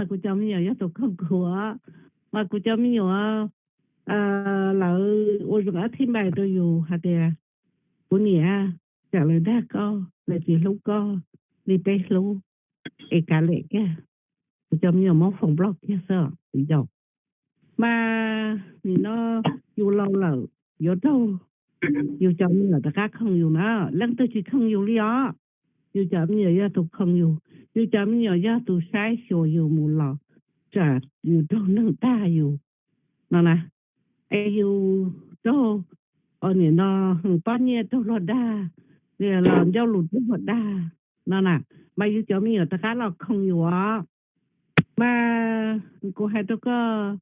kuv cov me nyuam yog tus khoom kuv, mas kuv cov me nyuam lawv ua zoo ab thib npais rau yus hais tias, kuv niam, tsam lawv dag koj lawv tsis hlub koj li peb hlub, es kav liam kiag, kuv cov me nyuam muab foom block kiag xwb os. Mas nim no yus laus lawm, yuav raug yus cov me nyuam rov qab khoom yus na, leej twg tsis khoom yus li os. Yus cov me nyuam yog tus khoom yus, yus cov me nyuam yog tus saib xyuas yus mus los, tsam yus raug neeg dag yus no na, es yus raug, nim no, poj niam raug luag dag, los ncauj lus raug luag dag no na, mas yus cov me nyuam rov qab los khoom yus os. Mas kuv hais rau koj,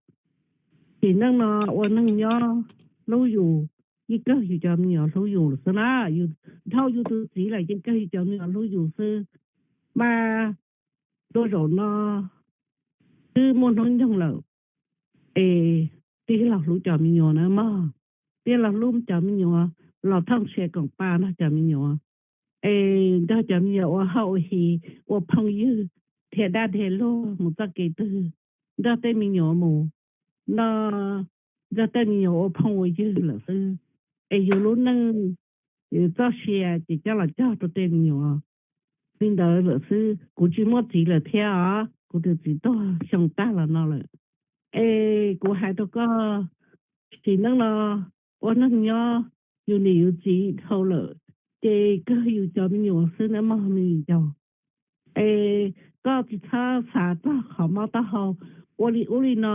sim neej no ua neeg nyob hlub yus, yeej kawg yus cov me nyuam hlub yus xwb na. Yus dhau yus tus txiv lawm yeej kawg yus cov me nyuam hlub yus xwb. Mas tua zaum no twb muaj hnub nyoog lawm, es tig los hlub cov me nyuam na mog, tig los hlub cov me nyuam, los thooj siab koom pab nrog cov me nyuam, es nrog cov me nyuam ua hauj ua hi, ua phooj ywg, dhia dab dhia luag mus txoj kev twg, nrog tej me nyuam mus no, nrog tej me nyuam ua phooj ua ywg lawm xwb. Es yus lub neej, yus txoj sia ces coj los cog rau tej me nyuam li ntawd lawm xwb. Kuv tsis muaj txiv lawm thiab os, kuv tus txiv tuag xyoo tag los no lawm. Es kuv hais rau koj, sim neej no ua neeg nyob, yus niam yus txiv dhau lawm, ces kawg yus cov me nyuam xwb na mog me viv ncaus. Es koj tsis txhob xav txog qhov mob taub hau ua li ub li no,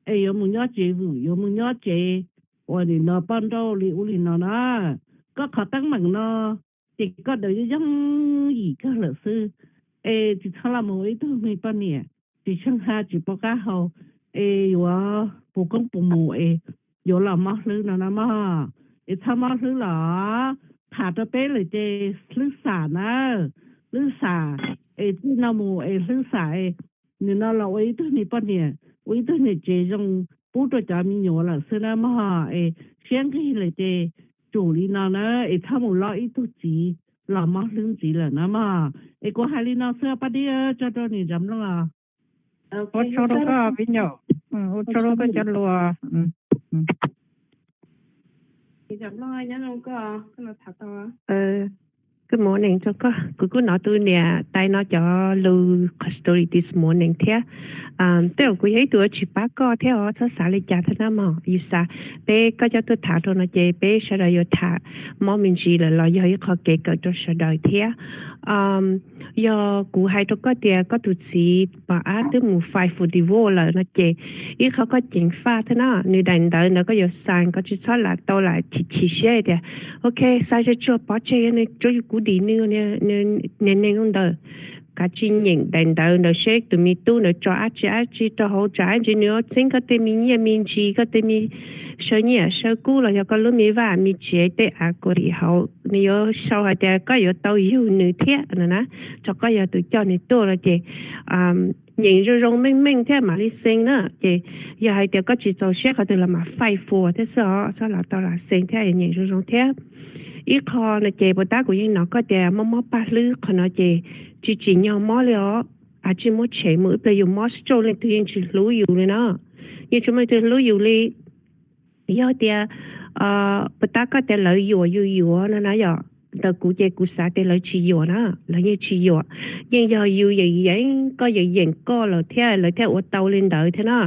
es yuav mus nyob tsev vwm, yuav mus nyob tsev ua nim no poj nrauj li ub li no na. Koj qhov teeb meem no ces koj daws yooj yooj yim kawg lawm xwb. Es tsis txhob los mus ua ib tug me poj niam tsis tsheej haj tsis paub qab hau, es yuav puv koob puv mus es yuav los mob hlwb no na mog. Es txhob mob hlwb los, tham rau peb lawm ces hlwb xam na, hlwb xam, es txij no mus es hlwb xam es nim no los ua ib tug me poj niam, ua ib tug niam tsev zoo pub rau cov me nyuam lawm xwb na mog. Es siab nqig lawm ces tsum li no na, es txhob mus lob ib tug txiv los mob hlwb ntxiv lawm na mog. Es kuv hais li no xwb Paj Dib, tso rau niam Ntsav Nplooj os. Ua tsaug rau koj viv ncaus, ua tsaug rau koj cov lus. Good morning rau koj, kuv kuj hnov tus niam tais no cov lus qhov story this morning thiab. Tej zaum kuv yog ib tug tsis pab koj thiab os, txhob xav li cas thiab na mog. Yus xav peb koj coj tuaj tham rau no ces peb sawv daws yuav tham mob me ntsis lawm los yog ib qho kev kawm rau sawv daws thiab. Yog kuv hais rau koj tias koj tus txiv Pov Ab twb mus file for divorce lawm no ces ib qho koj ceev faj thiab na, nws daim ntawv ntawd koj yuav sign, koj tsis txhob lam tau lam chim chim siab tias, ok, sign tsuag tsuag pov tseg, yog nws tsuas yus kuv dim nws niag neeg ntawd. Kav tsij nyeem daim ntawv ntawd seb tus me tub ntawd tso dab tsi dab tsi rau hauv, tsam ib ntsis nws txeeb koj tej me nyiaj me ntsis, koj tej me saw nyiaj saw kub los yog koj lub me vaj me tsev tej av kuav dim hauv, nws yuav sau hais tias koj yuav tau yug nws thiab no na, tso koj yog tus coj nws tuaj no ces nyeem zoo zoo meej meej thiab mam li xee na. Ces yog hais tias koj tsis txaus siab qhov twg los mam file for thiab xwb os, txhob lam tau lam xee thiab, nyeem zoo zoo thiab. Ib qho no ces puas tab kuv yeej hnov koj tias mob mob paj hlwb, qhov no ces tsis tsim nyog mob li os. Kav tsij muab tshem mus, ib pliag yus mob stroke leej twg yeej tsis hlub yus li na, yeej tsis muaj leej twg hlub yus li. Yog tias puas tab koj tias lawv yuam yus yuav no na yom, ntawm kuv ces kuv xav tias lawv tsis yuam na, lawv yeej tsis yuam. Yeej yog yus yeem yeem koj, yeem yeem koj lawm thiab lawv thiaj ua tau li ntawd thiab na.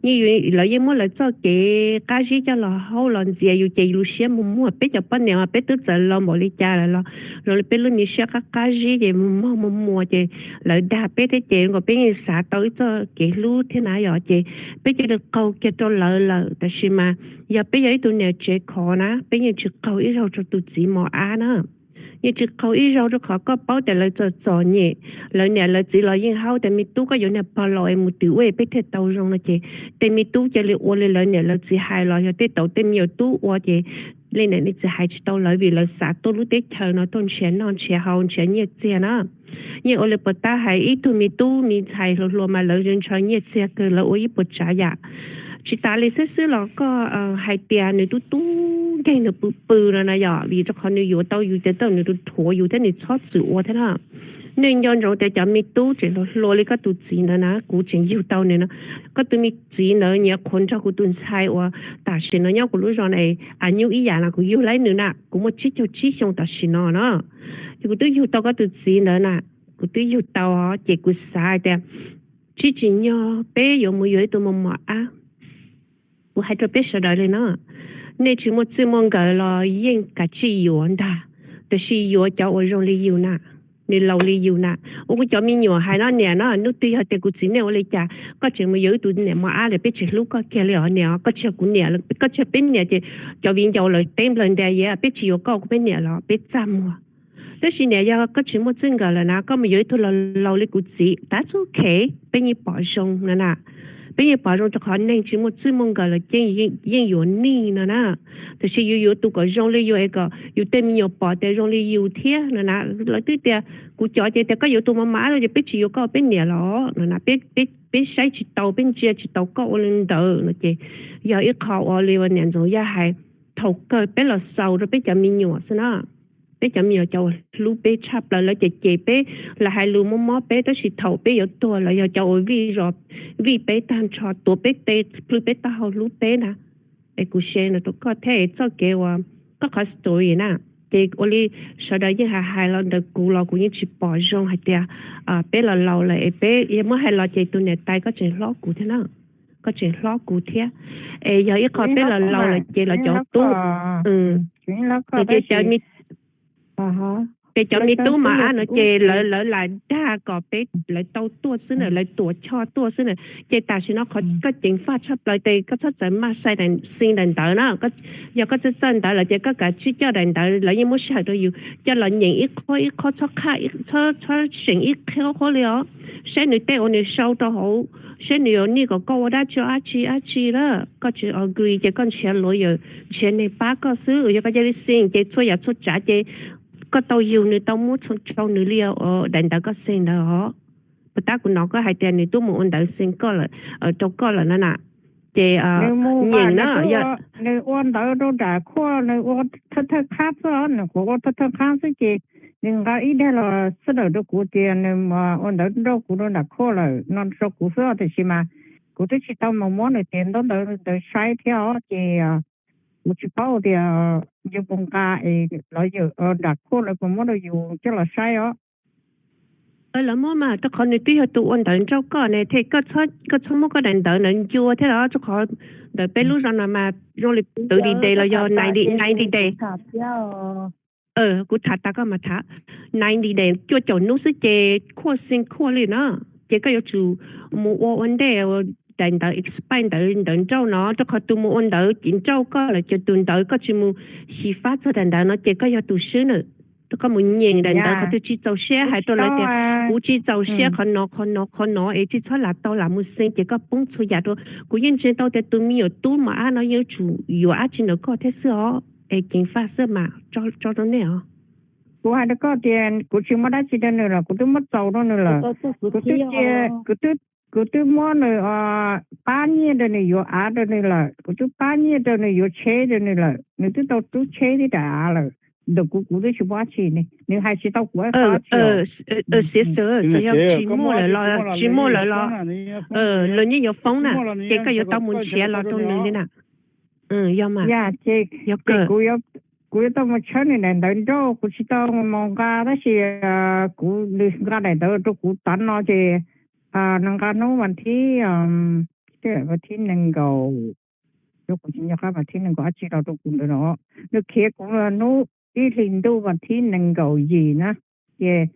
Yeej, lawv yeej muab lawv txoj kev qab zib coj los haub los ntxias yus ces lub siab muag muag. Peb cov poj niam mas peb twb txawm laus npaum li cas lawm los, los li peb lub me siab qab qab zib ces muag muag muag ces lawv dag peb thiab ces nkaus peb yeej xav tau ib txoj kev hlub thiab na yom, ces peb cia li qaug kiag rau lawv lawm. Tab sis mas yog peb yog ib tug niam tsev khov na, peb yeej tsis qaug ib zaug rau tus txiv mos ab na. Yeej tsis qaug ib zaug rau qhov koj paub tias lawv txom txom nyem, lawv niam lawv txiv los yeej haub tias me tub koj yuav niag pog laus es mus twv ua peb thiaj tau zoo no ces tej me tub cia li ua li lawv niam lawv txiv hais los yog tej tau tej me nyuam tub ua ces li niam li txiv hais tsis tau lawv vim lawv xav tuaj lub teb chaws no tuaj nrhiav noj nrhiav haus nrhiav nyiaj txiag na. Yeej ua li puas tab hais ib tug me tub me ntxhais hluas hluas mas lawv ntshaw nyiaj txiag kawg, lawv ua ib puas tsav yam. Tsis tas li xwb xwb los koj hais tias nws tub tub nkeeg nws pw pw no na yom, vim rau qhov nws yuav tau yus ces tau nws tus thuav yus thiab nws txhob txwm ua thiab na. Nej nco ntsoov tias cov me tub tseem hluas hluas li koj tus txiv ntawd na, kuv tseem yug tau nws no. Koj tus me txiv ntawd nyiam qhuas nrog kuv tus ntxhais uas tam sim no nyob kuv lub zos na, a nyuj ib yam no kuv yug laib nws na, kuv muaj tsib caug tsib xyoo tam sim no na. Ces kuv twb yug tau koj tus txiv ntawd na, kuv twb yug tau, ces kuv xav hais tias tsis tsim nyog peb yuav mus yuav ib tug mos mos ab. Kuv hais rau peb sawv daws li no, nej tsis muaj txij muaj nkawm los yeej kav tsij yuav ntag, tiam sis yuav cov uas zoo li yus na, nws laus li yus na. Ua kuv cov me nyuam hais no niam no, hnub twg yog tias kuv txiv nej ua li cas koj tseem mus yuav ib tug niam mos ab lawm, peb tsis hlub koj kiag li os niam, koj tsis yog kuv niam, koj tsis yog peb niam ces cov viv ncaus lawv teb nplawg ntias, peb tsis yuav koj ua kuv peb niam los peb txaj muag. Tab sis niam yog koj tsis muaj txij nkawm lawm na, koj mus yuav ib tug laus laus li kuv txiv, that's okay, peb yeej pom zoo no na. Peb yeej pom zoo rau qhov neeg tsis muaj txij muaj nkawm los yeej yuav nij no na. Tiam sis yus yuav tus kom zoo li yus es kom yus tej me nyuam pom tias zoo li yus thiab no na. Lawv twb tias kuv cov ces tias koj yuav tus mos mos ab no ces peb tsis yuav koj ua peb niam los no na, peb saib tsis tau, peb ntsia tsis tau koj ua li ntawd no ces yog ib qho uas li niam Ntxoov Yaj hais, thaum kawg peb los xaus rau peb cov me nyuam xwb na. Peb cov me nyuam cov uas hlub peb tshaj plaws, lawv cem cem peb, lawv hais lus mob mob peb, tab sis thaum peb yuav tuag lawv yog cov uas vij zos vij peb tag nrho, tuav peb tes, plhws peb taub hau hlub peb na. Es kuv share no rau koj thiab txoj kev uas koj qhov story na, ces ua li sawv daws yeej hais hais los ntawm kuv los kuv yeej tsis pom zoo hais tias peb los laus lawm es peb yog muab hais los ces tus niam tais koj tseem hlob kuv thiab na, koj tseem hlob kuv thiab. Es yog ib qho peb los laus lawm ces los cov tub, ces cov me tub mos ab no ces lawv lawv lam dag kom peb, lawv tau tuaj xwb na, lawv tuam choj tuaj xwb na. Ces tam sim no qhov koj ceev faj tshaj plaws ces koj txhob txawm maj sai daim xi daim ntawv na. Yog koj txawj txawj ntawv lawm ces koj kav tsij coj daim ntawv, lawv yeej muab sij hawm rau yus coj los nyeem ib qho ib qho, txhob qhaj, txhob seem ib qho qhuav li os. Saib nws tej uas nws sau rau hauv, saib nws yuav nij kom koj ua dab tsi dab tsi dab tsi lawm. Koj tsis agree ces koj nrhiav lawyer, nrhiav neeg pab koj xwb. Yog koj cia li xi ces txhua yam txhua tsav ces koj tau yug nws, tau muab rau nws li daim ntawv koj xi ntawd os. Puas tab kuv hnov koj hais tias nws twb mus ua ntawv xi koj lawm, rau koj lawm no na. Ces nws mus nyeem na, nws ua ntawv rau nram khuaj, nws ua thawj thawj qhab xwb, nws qhuav ua thawj thawj qhab xwb ces nws nqa ib daim los sawv daws rau kuv tias nws ua ntawv nrauj kuv rau nram khuaj lawm no rau kuv xwb, tiam sis mas kuv twb tsis tau mus muab nws tus ntaub ntawv ntawd saib thiab os. Ces kuv tsis paub tias yus puas nqa es los yawm nram khuaj lawv puas muab rau yus coj los saib os. Lawv muab mas, rau qhov nws twb yog tus ua ntawv nrauj koj ne, thiaj koj txhob muab koj daim ntawv ntawd ncua thiab los, rau qhov ntawm peb lub zos no mas zoo li thirty days los yog ninety days. Kuv tham tas koj mas tham, ninety days cuaj caum hnub xwb ces khuaj xi khuaj li no. Ces koj yuav tsum mus ua ua ntej daim ntawv expire ntawd, ntawv nrauj no, rau qhov tus mus ua ntawv ces nrauj koj lawm ces tus ntawd koj tsis mus xyiv fab txog daim ntawv no ces koj yog tus swb na. Rau koj mus nyeem daim ntawv, qhov twg tsis txaus siab hais rau lawv tias kuv tsis txaus siab qhov no qhov no qhov no es tsis txhob lam tau lam mus xi ces koj poob txhua yam rau. Kuv yeej ntseeg tau tias tus me nyuam tub mos ab no yuav tsum yuav dab tsi ntawm koj thiab xwb os, es ceev faj xwb mas tso rau nej os. Kuv hais rau koj tias kuv tsis muaj dab tsi rau nws lawm, kuv twb muab txaus rau nws lawm. Kuv twb cia, kuv twb, kuv twb muab nws pab nyiaj rau nws yuav av rau nws lawm, kuv twb pab nyiaj rau nws yuav tsheb rau nws lawm, nws twb tau tub tsheb thiab daim av lawm. Ntawm kuv, kuv twb tsis muaj dab tsi ne, nws hais tsis tau kuv ib qho dab tsi. Siav xwm, txawm yog tsis muaj lawm los, tsis muaj lawm los, lawv yeej yuav foob na, ces koj yuav tau mus nrhiav los rau nws li na. Yog mas, yog ces kuv yuav tau mus tshawb nws daim ntawv nrauj, kuv tsis tau mus nqa, tab sis kuv, nws nqa daim ntawv rau kuv tav no ces nws nqa hnub vas thib, vas thib nees nkaum, kuv tsis nco qab vas thib nees nkaum dab tsi los rau kuv ntawd no. Nws khiav kuv hnub ib hlis ntuj vas thib nees nkaum yim na, ces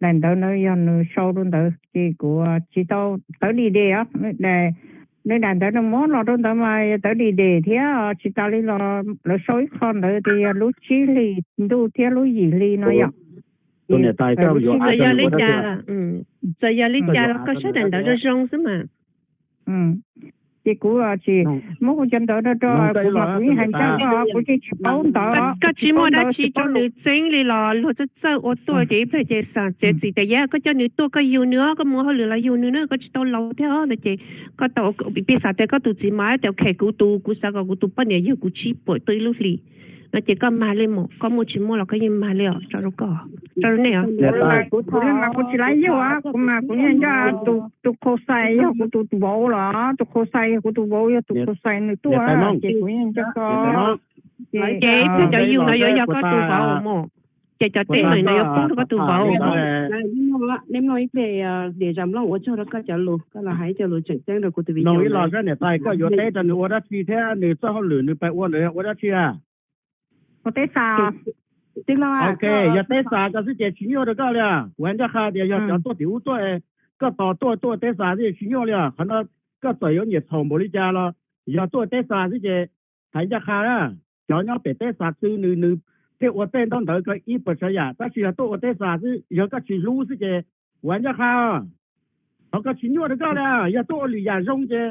daim ntawv no yog nws sau rau ntawd ces kuv tsis tau, thirty days os, nws daim ntawv nws muab los rau ntawd mas yog thirty days thiab, tsis tas li los lawv sau ib qho ntawd tias yog lub tsib hlis ntuj thiab lub yim hli no yom. Txawm yog li cas, txawm yog li cas los koj saib daim ntawv zoo zoo xwb mas. Ces kuv tsis muab kuv cov ntawv rau rau kuv mas kuv yeej hais ncaj koj, kuv yeej tsis paub ntawv. Koj tsis muaj dab tsi rau nws txeeb li los luag txawj txawj ua tuaj ces ib pliag ces xam tsev txim tias yog koj coj nws tuaj koj yug nws os, koj mus hauj lwm los yug nws na, koj tsis tau laus thiab os no ces koj tau, piv xam tias koj tus txiv mas tias ok, kuv tus, kuv xav kom kuv tus poj niam yug kuv tsib puas tuaj ib lub hlis. No ces koj mag li mus, koj muaj tsis muaj los koj yeej mag li os, tso rau koj, tso rau nej os. Kuv mas kuv tsis laib yug, kuv mas kuv yeej nco tus kho xais yog kuv tus vauv los, tus kho xais yog kuv tus vauv, yog tus kho xais nws tuaj ces kuv yeej nco koj. Ces ib pliag cov yug no yuav yog koj tus vauv mus, ces cov teb no yuav poob rau koj tus vauv. เล่นนอกเล่นนอกอีกเลยเดี๋ยวจำลอง ua tsaug rau koj cov lus, koj los hais cov lus tseem ceeb rau kuv tus viv ncaus. Los sab niam tais, koj yuav teb rau nws ua dab tsi thiab nws txoj hauj lwm nws pais ua ntawd ua dab tsi a? Ua teb xas. Ok, yog teb xas koj xwb ces tsis nyuaj rau koj li. Kuv hais ncaj qha tias yog cov tuaj tim ub tuaj, koj tos tuaj tuaj teb xas xwb tsis nyuaj li os. Qhov no koj txawm yuav nyiam txhaum npaum li cas los yog tuaj teb xas xwb ces hais ncaj qha na, cov nyob pem teb xas xwb nws nws thiaj ua tej ntaub ntawv ko ib puas tsav yam, tab sis yog tuaj ua teb xas xwb, yog koj tsis hlub xwb ces kuv hais ncaj qha, qhov ko tsis nyuaj rau koj li. Yog tuaj ua lwm yam zoo ces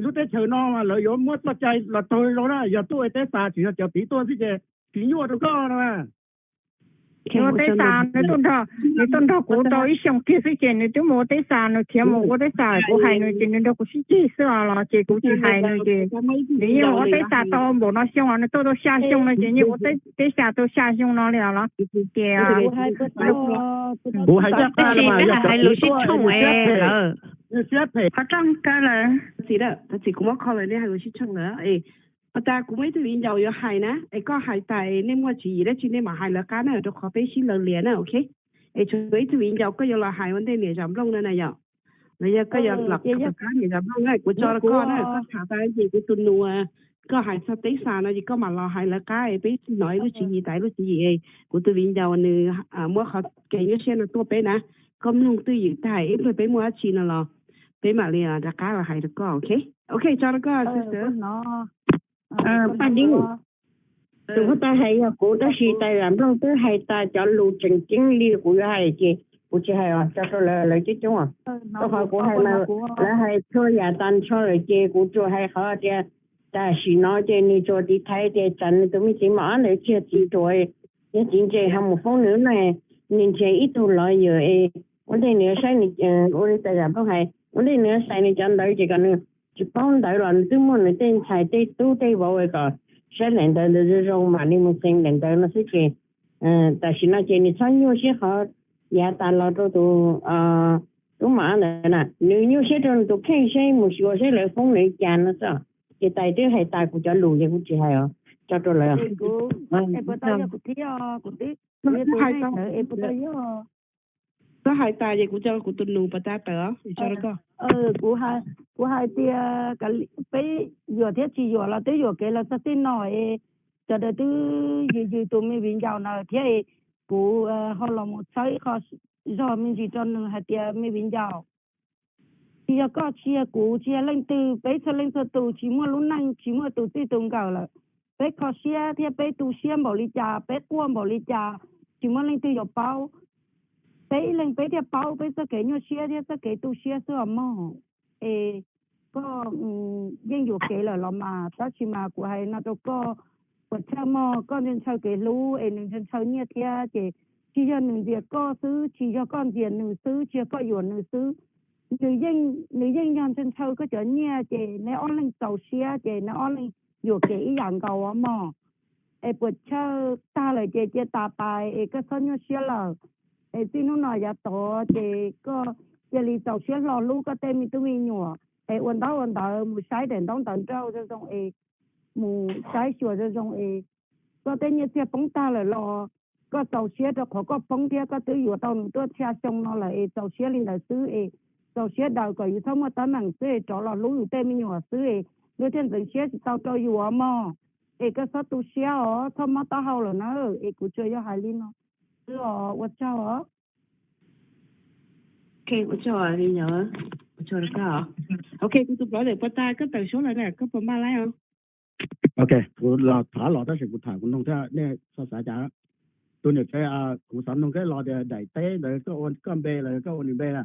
lub teb chaws no lawv yuav muab txoj cai los taug zoo na. Yog tuaj ua teb xas tsis yog cov tid tuaj xwb ces tsis nyuaj rau koj no. Nws ua teb xas, nws tuaj nrog, nws tuaj nrog kuv tau ib xyoos kiag xwb ces nws twb mus ua teb xas, nws khiav mus ua teb xas, kuv hais nws ces nws nrog kuv sib ceg xwb os los ces kuv tsis hais nws ces nws yeej ua teb xas tau npaum no xyoo os, nws tuaj tau xya xyoo no ces yeej ua teb xas tau xya xyoo no li os los ces kuv hais ncaj qha, hais lus sib tshooj es lawm. Qhov rooj kaw lawm, txiv, txiv kuv muab kho lawm, nej hais lus sib tshooj lawm. Pas tas kuv muaj ib tug viv ncaus yuav hais na, es koj hais tas nej muaj tswv yim dab tsi nej mam hais lawv qab na, rau qhov peb sib law lias na, ok. Es tshuav ib tug viv ncaus koj yuav los hais ua ntej niam zam nplooj no na yom? Los yog koj yuav los hais lawv qab niam zam nplooj na, kuv tso rau koj na, koj tham tas ces kuv tus nus, koj hais txog teb xas no ces koj mam los hais lawv qab, peb hnov ib lub tswv yim tas ib lub tswv yim. Kuv tus viv ncaus nws muab qhov kev nyuaj siab no tuaj peb na, koj mloog twj ywm tag ib pliag peb muaj dab tsi no los peb mam li rov qab los hais rau koj, ok? Ok, tso rau koj sister. Paj Dib, tus huab tais hais yog kuv, tab sis tais zam nplooj twb hais tas cov lus tseem ceeb li kuv yuav hais ces kuv tsis hais os, tso rau lawv, lawv coob coob os. Rau qhov kuv hais mas lawv hais txhua yam tas nrho lawm ces kuv tsuas hais qhov tias tam sim no ces nws tsuas tiv thaiv tias tsam nws tus me txiv mos ab ntawd tsis yog txiv ruam, yog txiv ntse ho mus foob nws na, nws nrhiav ib tug lawyer es ua ntej nws saib, ua li tais zam nplooj hais, ua ntej nws saib nws cov ntawv ces kom nws tsis paub ntawv los nws twb muaj nws tej ntxhais tej tub tej vauv kom saib daim ntawv ntawd zoo zoo mam li mus xeev daim ntawv no xwb ces tam sim no ces nws txhob nyuaj siab qhov yav tas los rau tus tub mos ab ntawd na, nws nyuaj siab rau nws tus kheej seb mus xyuas seb lawv foob nws li cas no xwb. Ces tais twb hais tas kuv cov lus ces kuv tsis hais os, tso rau lawv. Puas tau yog kuv thiab, kuv twb hais tawm es puas tau yog. Koj hais tas ces kuv tso kuv tus nus pas tas tawm os, tso rau koj. Kuv hais tias peb yuam thiab tsis yuam los twb yuam kev los txog txij no es, sawv daws twb yws yws tus me viv ncaus ntawd thiab es kuv ho los mus txhawb ib qho zog me ntsis rau nws hais tias me viv ncaus, tsis yog koj, tsis yog kuv, tsis yog leej twg, peb txhua leej txhua tus tsis muaj lub neej, tsis muaj tus txij tus nkawm lawm. Peb kho siab thiab peb tu siab npaum li cas, peb quaj npaum li cas, tsis muaj leej twg yuav paub. Peb ib leeg peb thiaj paub peb txoj kev nyuaj siab thiab txoj kev tu siab xwb os mog. Es koj yeej yuam kev lawm los mas, tab sis mas kuv hais no rau koj, puas chawj mog, koj ntshaw ntshaw kev hlub es nws ntshaw ntshaw nyiaj thiab ces tsis yog nws ntxias koj xwb, tsis yog koj ntxias nws xwb, tsis yog koj yuam nws xwb, nws yeej yog ntshaw ntshaw koj cov nyiaj ces neb ob leeg txaus siab ces neb ob leeg yuam kev ib yam nkaus os mog. Es puas chawj, tag lawm ces cia tas pais es koj txhob nyuaj siab lawm. Es txij hnub no yav tod ces koj cia li txaus siab hlo hlub koj tej me tub me nyuam es ua ntaub ua ntawv, mus saib daim ntaub ntawv nrauj zoo zoo es mus saib xyuas zoo zoo es koj tej nyiaj txiag poob tag lawm los koj txaus siab rau qhov koj poob thiab koj twb yuav tau nws tuaj xya xyoo no lawm es txaus siab li ntawd xwb es txaus siab daws kom yus txhob muaj teeb meem xwb es rov los hlub yus tej me nyuam xwb es luag thiaj ntxeev siab tsis tau rau yus os mog. Es koj txhob tu siab os, txhob mob taub hau lawm na. Es kuv tsuas yog hais li no xwb os, ua tsaug os. Ok, ua tsaug os, ua tsaug rau koj os. Ok, kuv tus brother puas tas, koj tawm suab lawm na, koj puas maj laib os? Ok, kuv los tham los tab sis kuv tham kuv noog thiab nej txhob xav cas. Tus niam tsev, kuv xav noog koj los tias daim teb ntawd koj ua koj npe los koj ua nws npe na?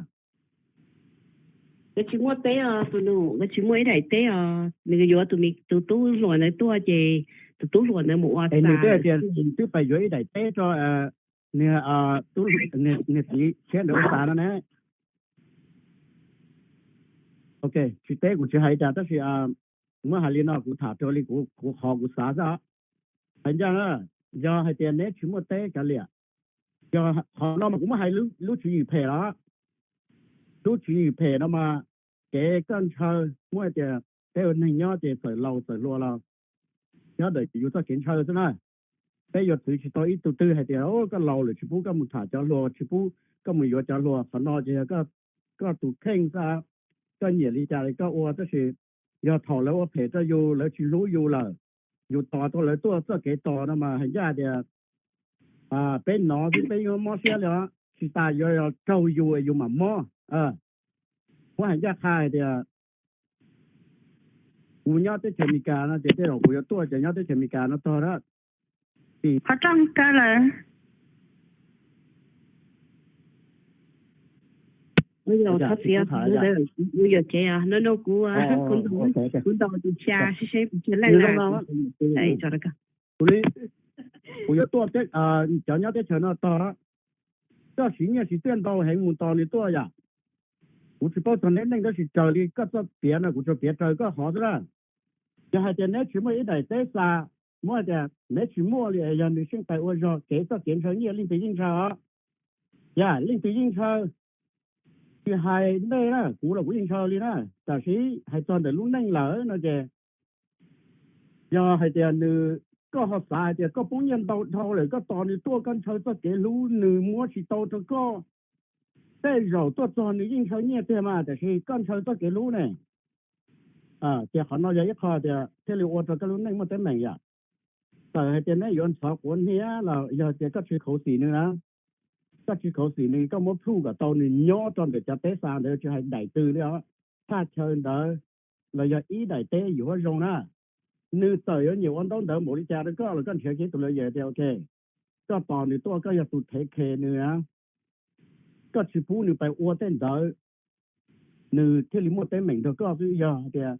Nkawd tsis muaj teb os tus nus, nkawd tsis muaj ib daim teb os. Nws yuav tus me, tus tub hluas ntawd tuaj ces tus tub hluas ntawd mus ua, es nws twb hais tias nws twb pais yuav ib daim teb rau nws, nws txiv tshiab ntawd ua tas no ne. Ok, tsis teb kuv tsis hais cas tab sis muab hais li no kuv tham raws li kuv, kuv qhov kuv xav xwb os. Hais ncaj na, yog hais tias neb tsis muaj teb kav liam, yog qhov no mas kuv muab hais lub tswv yim phem los, lub tswv yim phem no mas kev koj ntshaw, muab hais tias peb ua neeg nyob ces txawm laus txawm hluas los nyob ntawm yus txoj kev ntshaw xwb na. Peb yuav txwv tsis tau ib tug twg hais tias koj laus lawm tsis pub koj mus tham cov hluas, tsis pub koj mus yuav cov hluas. Qhov no ces yog koj tus kheej xwb, koj nyiam li cas li koj ua, tab sis yog thaum lawv ua phem rau yus, lawv tsis hlub yus lawm, yus tos tau lawv tuaj txoj kev tos no mas hais ncaj tias peb hnov xwb peb yeej mob siab li os, tsis tas yuav raug yus yus mam mob. Muab hais ncaj qha hais tias kuv nyob teb chaws Amelikas no ces tej zaum kuv yuav tuaj cov nyob teb chaws Amelikas no tog na. Qhov rooj kaw lawm. Thov txim, kuv yuam kev no no kuv, kuv ntaus tus xya seb seb kuv cia leej na. Kuv li, kuv yuav tuaj, cov nyob teb chaws no tog, koj siv nyiaj siv txiaj ntau heev mus tos nws tuaj yom. Kuv tsis paub txog neb neej tab sis raws li koj txoj piav no kuv tsuas piav raws koj qhov xwb na. Yog hais tias neb tsis muaj ib daim teb xa, muab hais tias neb tsis muaj li, yog nws seej pais ua zog kev txoj kev ntshaw nyiaj leej twg yeej ntshaw os. Yam leej twg yeej ntshaw, tsis hais nej na, kuv los kuv yeej ntshaw li na. Tab sis hais txog ntawm lub neej lawm no ces yog hais tias nws, koj ho xav hais tias koj poob nyiaj ntau dhau lawm koj tos nws tuaj koj ntshaw txoj kev hlub nws muab tsis tau rau koj, tej zaum tuaj txog nws yeej ntshaw nyiaj tiag mas tab sis koj ntshaw txoj kev hlub ne. Ces qhov no yog ib qho tias thiaj li ua rau koj lub neej muaj teeb meem yom. Txawm hais tias neb yuav ntxhov quav hniab los yog tias koj tsis khuv xim nws na, koj tsis khuv xim nws, koj muab plhuj kom tau nws nyob rau ntawm cov teb xa ntawd tsis hais daim twg li os, thaj chaw ntawd los yog ib daim teb yuav zoo na. Nws txawm yuav nyiam ua ntaub ntawv npaum li cas rau koj los koj nrhiav kiag tus lawyer tias ok, koj tos nws tuaj koj yog tus thev khe nws na, koj tsis pub nws pais ua tej ntawd, nws thiaj li muaj teeb meem nrog koj xwb. Yog hais tias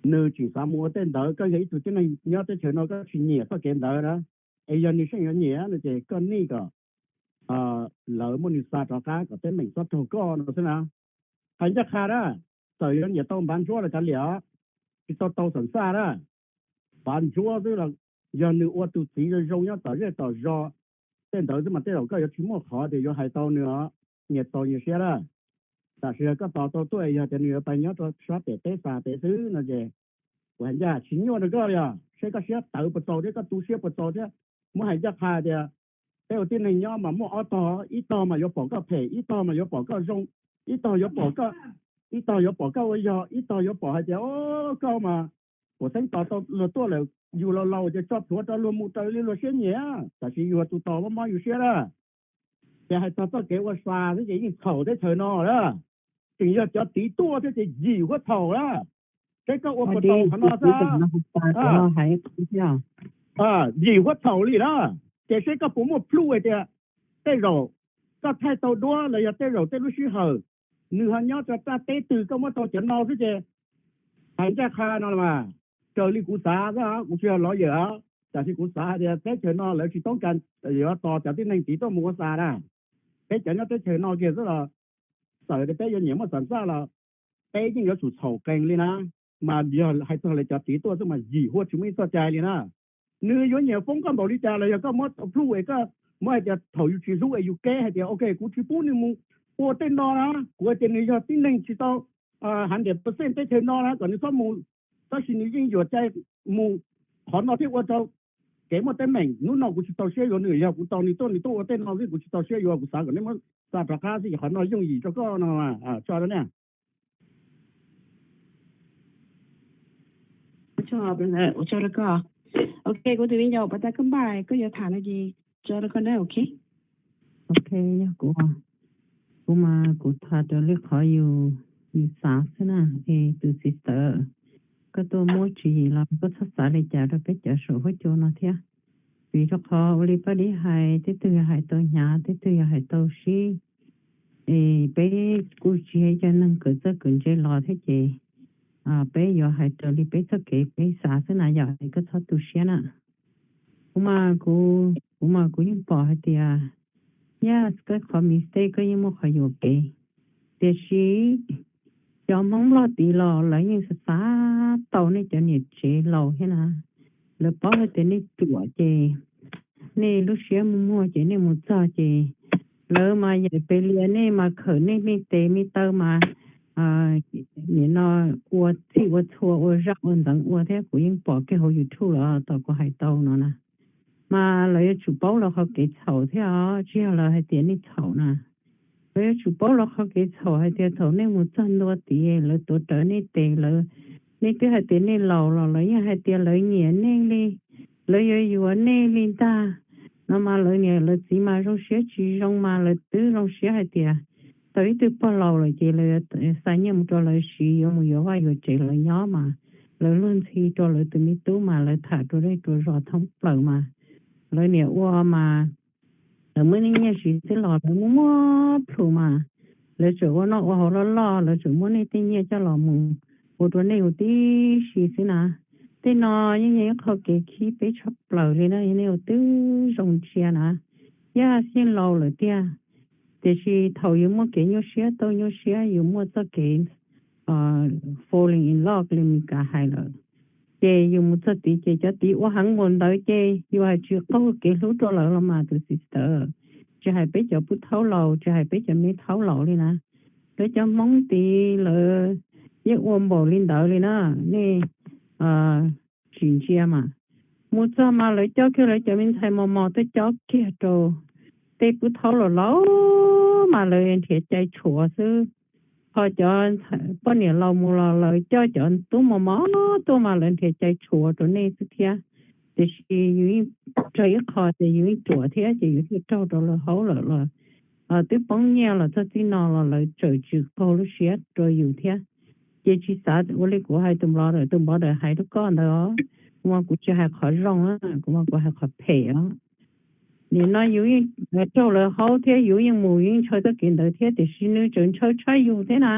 nws tseem xav mus ua tej ntawd, koj yog ib tug tib neeg nyob teb chaws no koj tsis nyiam txoj kev ntawd na, es yog nws seej yuav nyiam no ces koj nij kom lawv muab nws xa rov qab kom teeb meem txhob raug koj no xwb na. Hais ncaj qha na, txawm yuav nyiam tau npav ntsuab los kav liam, tsis tau tau xam xaj na, npav ntsuab xwb los yog nws ua tus txiv zoo zoo nyob tom zej tom zos, tej ntawd xwb mas tej zaum koj yuav tsis muaj qhov tias yuav hais tau nws os, nyias txaus nyias siab na. Tam sis yog koj tos tau tuaj yog tias nws yuav pais nyob rau sab pem teb xa pem xwb no ces kuv hais ncaj tsis nyuaj rau koj li os, seb koj siab tawv puas txaus thiab koj tu siab puas txaus thiab. Muab hais ncaj qha tias peb ua tib neeg nyob mas muaj ob tog, ib tog mas yuav pom koj phem, ib tog mas yuav pom koj zoo, ib tog yuav pom koj, ib tog yuav pom koj ua yog, ib tog yuav pom hais tias o, koj mas puas xeeb tos tau luag tuaj lawm, yus laus laus ces tso plhuav rau luag mus raws li luag siab nyiam, tab sis yus tus tos mob mob yus siab na. Ces hais txog txoj kev ua xa xwb ces yeej txhaum teb chaws no lawm. Tseem yog cov tid tuaj thiab ces yim huab txhaum lawm. Seb koj ua puas tau qhov no xwb. Yim huab txhaum li na. Ces seb koj puas muaj plhuj hais tias tej zaum koj thaij tau duab los yog tej zaum tej lub sij hawm nws ho nyob rau raj teb twg koj muab tau cov no xwb ces hais ncaj qha no mas raws li kuv xav xwb, kuv tsis yog lawyer os, tab sis kuv xav hais tias teb chaws no lawv tsis toob kas yuav tos cov tib neeg tid tuaj mus ua xa na. Peb cov nyob teb chaws no kiag xwb los txawm tias peb yuav nyiam muaj xam xaj los peb yeej yuav tsum txhaum qees li na. Mas yog hais txog lawv cov tid tuaj xwb mas yim huab tsis muaj ib txoj cai li na. Nws yuav nyiam foob koj npaum li cas los yog koj muab plhuj es koj muab hais tias thaum yus tsis hlub es yus keb hais tias ok kuv tsis pub nws mus ua tej no na, kuv hais tias nws yog tib neeg tsis tau hundred percent teb chaws no na kom nws txhob mus, tab sis nws yeej yuam cai mus, qhov no thiaj ua rau kev muaj teeb meem. Hnub no kuv tsis tau siab yuav nws, yog kuv tos nws tuaj nws tuaj ua tej no xwb kuv tsis tau siab yuav, kuv xav kom neb muab xa rov qab xwb ces qhov no yooj yim rau koj no. Tso rau ne. Ua tsaug, ua tsaug rau koj. Ok, kuv tus viv ncaus pas tas koj npaj koj yuav tham no ces tso rau koj na, ok. Ok, yog kuv, kuv mas kuv tham raws li qhov yus, yus xav xwb na. Es tus txiv tawv, koj tuaj muab tswv yim los koj txhob xav li cas rau peb cov saum huab cua no thiab. Vim rau qhov ua li Paj Dib hais, tej twg yog hais tau hnyav, tej twg yog hais tau sib, es peb kuj tsis yog ib co neeg kawm txawj kawm ntse los thiab ces peb yuav hais raws li peb txoj kev peb xav xwb na yom, es koj txhob tu siab na. Kuv mas kuv, kuv mas kuv yeej pom hais tias, yog koj qhov mistake koj yeej muaj qhov yuam kev, tiam sis cov Hmoob Nplog tid los lawv yeej xav xav tau nej cov niam tsev laus thiab na. lawv paub hais tias nej ruam ces nej lub siab muag muag ces nej mus txog ces lawv mas yaim pes lias nej mas khawm nej me tes me taw mas nim no ua txhij ua txhua ua zaj ua ntxeev ua thiab. Kuv yeej pom kiag hauv YouTube los tom kuv hais tau no na. Mas lawv yuav tsum paub lawv qhov kev txhaum thiab os, tsis yog lawv hais tias nej txhaum na. Lawv yuav tsum paub lawv qhov kev txhaum hais tias thaum nej mus txog ntua tid lawv tuav rawv nej tes lawv, nej twb hais tias nej laus los lawv yeej hais tias lawv nyiam nej li, lawv yuav yuav nej li ntag. No mas lawv niam lawv txiv mas zoo siab tsis zoo mas lawv twb zoo siab hais tias tau ib tug pog laus lawm ces lawv xa nyiaj mus rau lawv siv, yuav mus yuav vaj yuav tsev lawv nyob mas lawv luag ntxhi rau lawv tus me tub mas lawv tham rua dej rua zos thoob plaws mas lawv niam ua mas lawv muab nej nyiaj siv xwb los lawv muab muab plhus mas lawv tseem ua noj ua haus loj loj, lawv tseem muab nej tej nyiaj coj los mus ua rau nej huv tib si xwb na. Tej no yeej yog ib qho kev khib peb tshaj plaws li na, yog nej ua twb zoo ntsia na. Yaj xyeej laus lawm tiag, tiam sis thaum yus muaj kev nyuaj siab tau nyuaj siab yus muaj txoj kev falling in love li Mis Kas hais lawm, ces yus mus txog tid ces cov tid ua heev npaum ntawd ces yus hais tsis qaug kev hlub rau lawv los mas tus sister, tsis hais peb cov pub thaub laus tsis hais peb cov me thaub laus li na. Lawv cov Hmoob tid lawv yeej ua npaum li ntawd li na. Nej tsis ntsia mas mus txog mas lawv coj kiag lawv cov me ntxhais mos mos tuaj cob kiag rau tej pub thaub laus laus mas lawv nrhiav cai tshuav xwb. Ho cov poj niam laus mus los lawv coj cov tub mos mos tuaj mas lawv nrhiav cai tshuav rau nej xwb thiab. Tiam sis yus yeej raug ib qho ces yus yeej ruam thiab ces yus thiaj raug rau lawv haub lawm los twb poob nyiaj los txog txij no los lawv tseem tsis qaug lub siab rau yus thiab. Ces tsis xav ua li kuv hais tus npov dawm, tus npov dawm hais rau koj ntawd os, kuv mas kuv tsis hais qhov zoo, kuv mas kuv hais qhov phem os. Nim no yus yeej raug lawv haub thiab yus yeej mus yus yeej ntshaw txoj kev ntawd thiab tiam sis nws tseem ntshaw tshaj yus thiab na.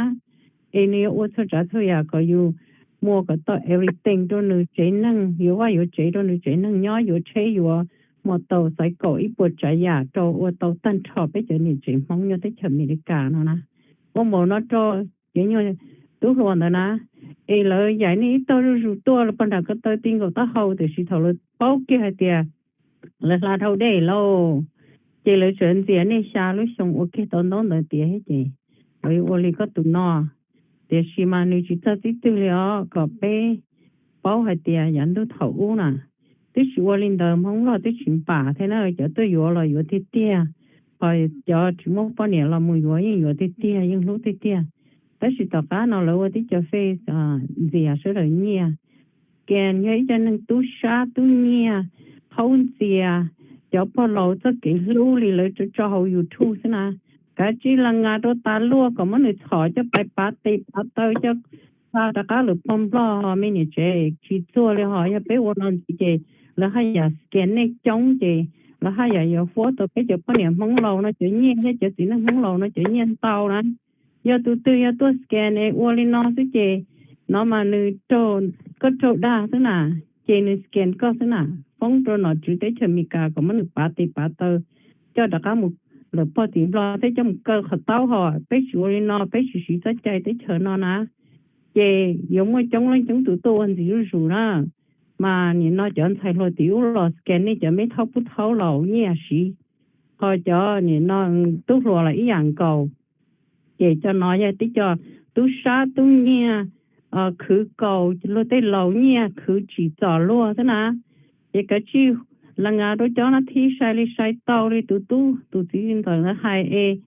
Es nws yuav ua txhua tsav txhua yam kom yus muaj kom tau everything rau nws tsev neeg, yuav vaj yuav tsev rau nws tsev neeg nyob, yuav tsheb yuav mos taus xaiv kaum ib puas tsav yam rau ua tau tag nrho peb cov niam tsev Hmoob nyob teb chaws Amelikas no na. Ua npaum no rau cov nyuag tub hluas ntawd na, es lawv yaim nej ib tog zuj zus tuaj los pog nram ko taw ti nkaum taub hau tiam sis thaum lawv paub kiag hais tias lawv hla dhau dej lauj, ces lawv tseem ntxias nej xya lub xyoo ua kiag tau ntaub ntawv tiav thiab ces lawv yuav ua li koj tus no. Tiam sis mas nws tsis txog txij twg li os, kom peb paub hais tias yav ntuj thaum ub na twb tsis ua li ntawd, Hmoob Nplog twb tsis npam thiab na, cov tuaj yuav los yuav tiag tiag, ho cov tsis muaj poj niam los mus yuav yeej yuav tiag tiag yeej hlub tiag tiag. Tab sis tom qab no lawv ua tib co fake ntxias sawv daws nyiaj. Scam yog ib co neeg tub sab tub nyiag, haub ntxias cov pog laus txoj kev hlub li lawv tso hauv YouTube xwb na. Kav tsij las ngas rau tas luaj kom muab nws txhom coj pais pav tes pav taw coj xa rov qab lawm pog Nplog. Me niam tsev, tsis txuag li ho yog peb ua no ntxiv ces lawv haj yam scam nej coob ces lawv haj yam yuav fuab tau peb cov poj niam Hmoob laus no cov nyiaj thiab cov txiv neej Hmoob laus no cov nyiaj ntau na. Yog tus twg yog tuaj scam es ua li no xwb ces no mas nws, koj raug dag xwb na, ces nws scam koj xwb na. Foob rau nom tswv teb chaws Amelikas kom muab nws pav tes pav taw coj rov qab mus lawm pog tim Nplog thiab coj mus kaw qhov taub ho. Peb tsis ua li no, peb tsis siv txoj cai teb chaws no na. Ces yuav muaj coob leej coob tus tuaj ua ntxiv zuj zus na. Mas nim no cov ntxhais hluas tim ub los scam nej cov me thaub pub thaub laus nyiaj siv, ho cov nim no tub hluas los ib yam nkaus. Ces cov no yog tib co tub sab tub nyiag khwv kaus luag tej laus nyiaj khwv tsim txom luag xwb na. Ces kav tsij las ngas rau cov nab thib sai li sai tau li tus tub tus txiv ntxawm ntawd hais es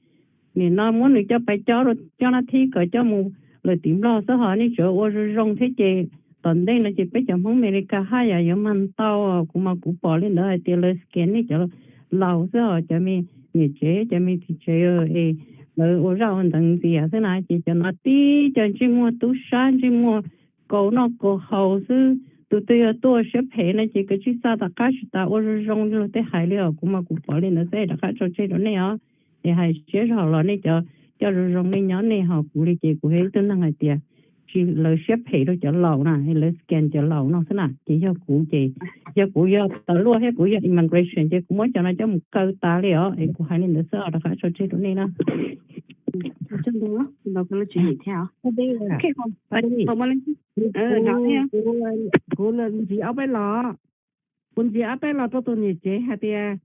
nim no muab nws coj pais cob rau cov nab thib kom coj mus lawm tim Nplog xwb ho. Nej tsuav ua zoo zoo thiab ces tom ntej no ces peb cov Hmoob Amelikas haj yam yuav mag ntau. Kuv mas kuv pom li ntawd hais tias lawv scam nej cov laus xwb ho, cov me niam tsev cov me txiv tsev es lawv ua zaj ua ntxeev ntxias xwb na. Ces cov no tib co ntsej muag tub sab ntsej muag kaus noj kaus haus xwb. Tus twg yog tuaj siab phem no ces kav tsij xa tom qab tsis tas, ua zoo zoo li luag tej hais li os. Kuv mas kuv pom li ntawd xwb rov qab tso tseg rau nej os. Es hais siab zog los nej cov coj zoo zoo nej nyob nej ho, kuv li ces kuv yog ib tug neeg hais tias tsis, lawv siab phem rau cov laus na, lawv scam cov laus no xwb na. Ces yog kuv ces, yog kuv yog tas luaj thiab kuv yog immigration ces kuv muab cov no coj mus kaw tas li os. Es kuv hais li ntawd xwb, rov qab tso tseg rau nej na. Kuv ntxiv ob peb los. Kuv ntxiv ob peb los rau tus niam tsev hais tias,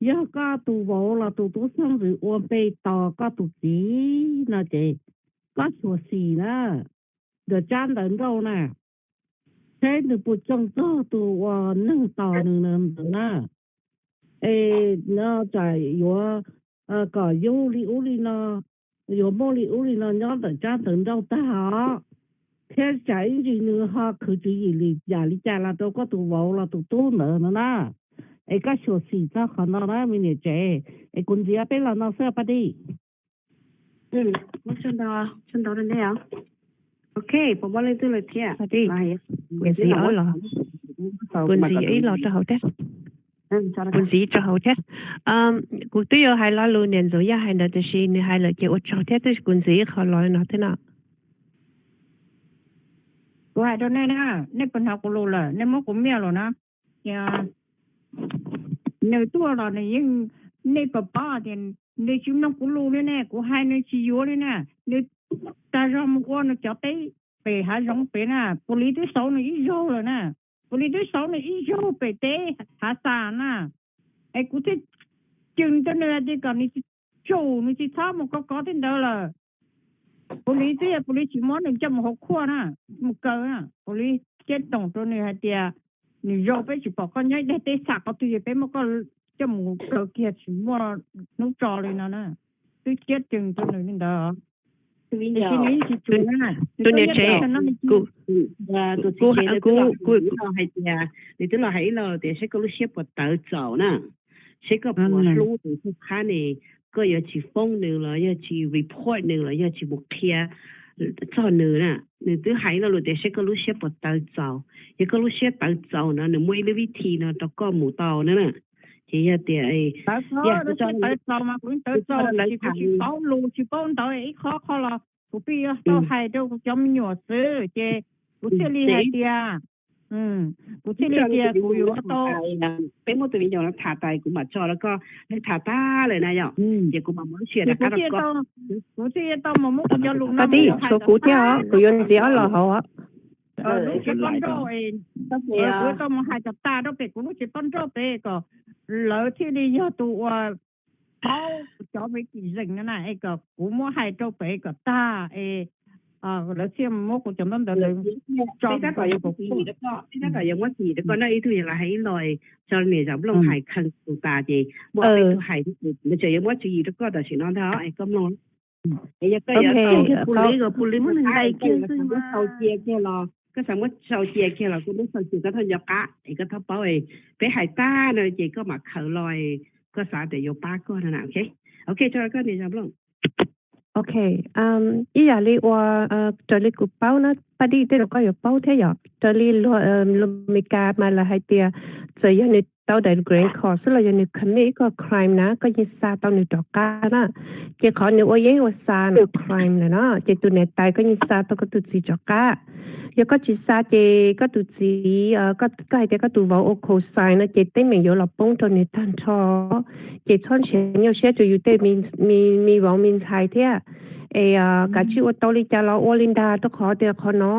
yog koj tus vauv los tus tub xeeb ntxwv ua npe tos koj tus txiv no ces koj xyuam xim na, nram tsab ntawv nrauj na, seb nws puas tsoo txog tus uas neeg tos nws ntawd na. Es no tsam yuav kom yug li ub li no, yuav muaj li ub li no nyob ntawm tsab ntawv nrauj tag os, thiab tsam ib ntsis nws ho khwv tswv yim li yam li cas los rau koj tus vauv los tus tub ntawd no na. Es koj xyuam xim txog qhov no na me niam tsev. Es kuv ntxiv peb los no xwb Paj Dij. Kuv ntxiv ib los rau hauv thiab. Kuv ntxiv ib los rau hauv thiab. Kuv twb yuav hais lo lus niam ntxawm Yaj hais ntawd tiam sis nws hais lawm ces ua tsaug thiab, tab sis kuv ntxiv ib qho los no thiab no. Kuv hais rau nej na, nej puas hnov kuv lus lawm? Nej muab kuv mute lawm na. Nws tuaj los nws yeej, nej puas paub tias nws tsis mloog kuv lus li ne, kuv hais nws tsis yuav li na. Nws tag zog mus ua nws cov teb pem hav zoov pem na, pus lis twb xauv nws ib zaug lawm na. Pus lis twb xauv nws ib zaug pem teb hav xas na. Es kuv thiaj cem rau nws hais tias kom nws tsis tsum, nws tsis txhob mus kov kov tej ntawd lawm. Pus lis twb yog pus lis tsis muab nws coj mus hauv khuaj na, mus kaw na, pus lis thiaj toom rau nws hais tias, nws zoo peb tsis pom koj nyob ib daig teb xam qhov twg es peb muab koj coj mus kaw kiag tsis muaj hnub tso li no na. Twb thiaj cem rau nws li ntawd. Tus niam tsev, kuv, kuv, kuv, hais tias, nws twb los hais ib lo tias saib koj lub siab puas tawv txaus na, saib koj puas hlub tus tub qab ne, koj yuav tsis foob nws los yog tsis report nws los yog tsis mus qhia txog nws na. Nws twb hais ib lo lus tias saib koj lub siab puas tawv txaus. Yog koj lub siab tawv txaus no nws muaj ib lub vib thi no rau koj mus tau na. Ces yog tias, tawv txaus mas kuv tawv txaus, kuv tsis paub lus tsis paub ntawv ib qho qho los kuv pheej yuav tau hais rau kuv cov me nyuam xwb ces kuv thiaj li hais tias, kuv thiaj li tias kuv yuav tau, peb muab tus me nyuam no tham tas kuv mam tso rau koj, nej tham tag lawm na yom, ces kuv mam mus lub sij hawm rov qab rau koj. Kuv thiaj li tau mus muab kuv cov lus no, Paj Dij, tshuav kuv thiab os, kuv yuav ntxiv ob los hauv. Lub tsev poj nrauj, kuv tau mus hais kom tas rau pem kuv lub tsev poj nrauj pem kom lawv thiaj li yog tus uas paub kuv cov me kim zeem no na, es kom kuv muab hais rau pem kom tag es lawv thiaj muab kuv cov ntaub ntawv ntawd tso rau kuv. Peb tab tom yuav muab tswv yim rau koj na, ib tug yog los hais ib lo, tso niam zam nplooj hais kheev tus tas ces muaj peb tug hais, nws tseem yuav muab tswv yim rau koj tam sim no ntag es koj mloog. Es yog koj yuav tau pus lis, pus lis muab nws ntais kiag xwb, muab sau cia kiag los, koj xav muab sau cia kiag los koj muab sau cia, koj thiaj nco qab es koj thiaj paub. Peb hais tag no ces koj mam khaws los, koj xav tias yuav pab koj no na. Ok, tso rau koj niam zam nplooj. Ok, ib yam li uas raws li kuv paub na, Paj Dij, tej zaum koj yuav paub thiab yom, raws li luag Meskas mas lawv hais tias txawm yog nws tau daim green card xwb los yog nws commit ib qho crime na koj yeej xa tau nws rov qab na. Ces qhov nws ua yeeb ua xav nws crime lawm na, ces tus niam tais koj yeej xa tau koj tus txiv rov qab. Yog koj tsis xa ces koj tus txiv, koj hais tias koj tus vauv ua cosign no ces teeb meem yuav los poob rau nws tag nrho. Ces txhob nrhiav nyuaj siab rau yus tej me vauv me ntxhais thiab. Es kav tsij ua tau li cas los ua li ntag, rau qhov tias qhov no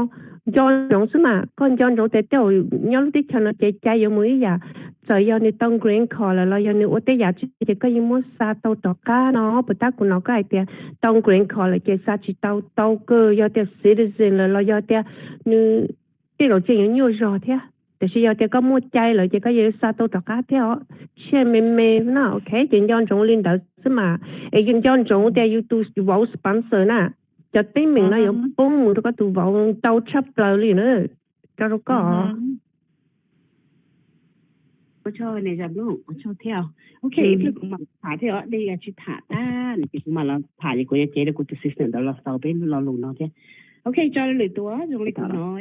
nco ntsoov xwb mas, koj nco ntsoov tias tej zaum nyob lub teb chaws no ces cai yuav mus ib yam. Txawm yog nws tau green card lawm los yog nws ua tej yam tsis ces koj yeej muab xa tau rov qab no. Puas tab kuv hnov koj hais tias tau green card lawm ces xa tsis tau, tau kawg yog tias citizen lawm los yog tias nws tej zaum tseem yuav nyuaj zog thiab. Tiam sis yog tias koj muaj cai lawm ces koj yuav xa tau rov qab thiab os. Tshiab me me no, ok, ces nco ntsoov li ntawd xwb mas. Es yus nco ntsoov tias yus tus vauv sponsor na, cov teeb meem no yuav poob mus rau koj tus vauv ntau tshaj plaws li na. Tso rau koj. Ua tsaug niam zam nplooj, ua tsaug thiab. Ok, ib pliag kuv mam tham thiab os, dej tsis tham tag ces kuv mam los tham, ces kuv yuav cev rau kuv tus assistant ntawd los xaus peb lo lus no thiab. Ok, tso lwm tus zoo li kuv hnov.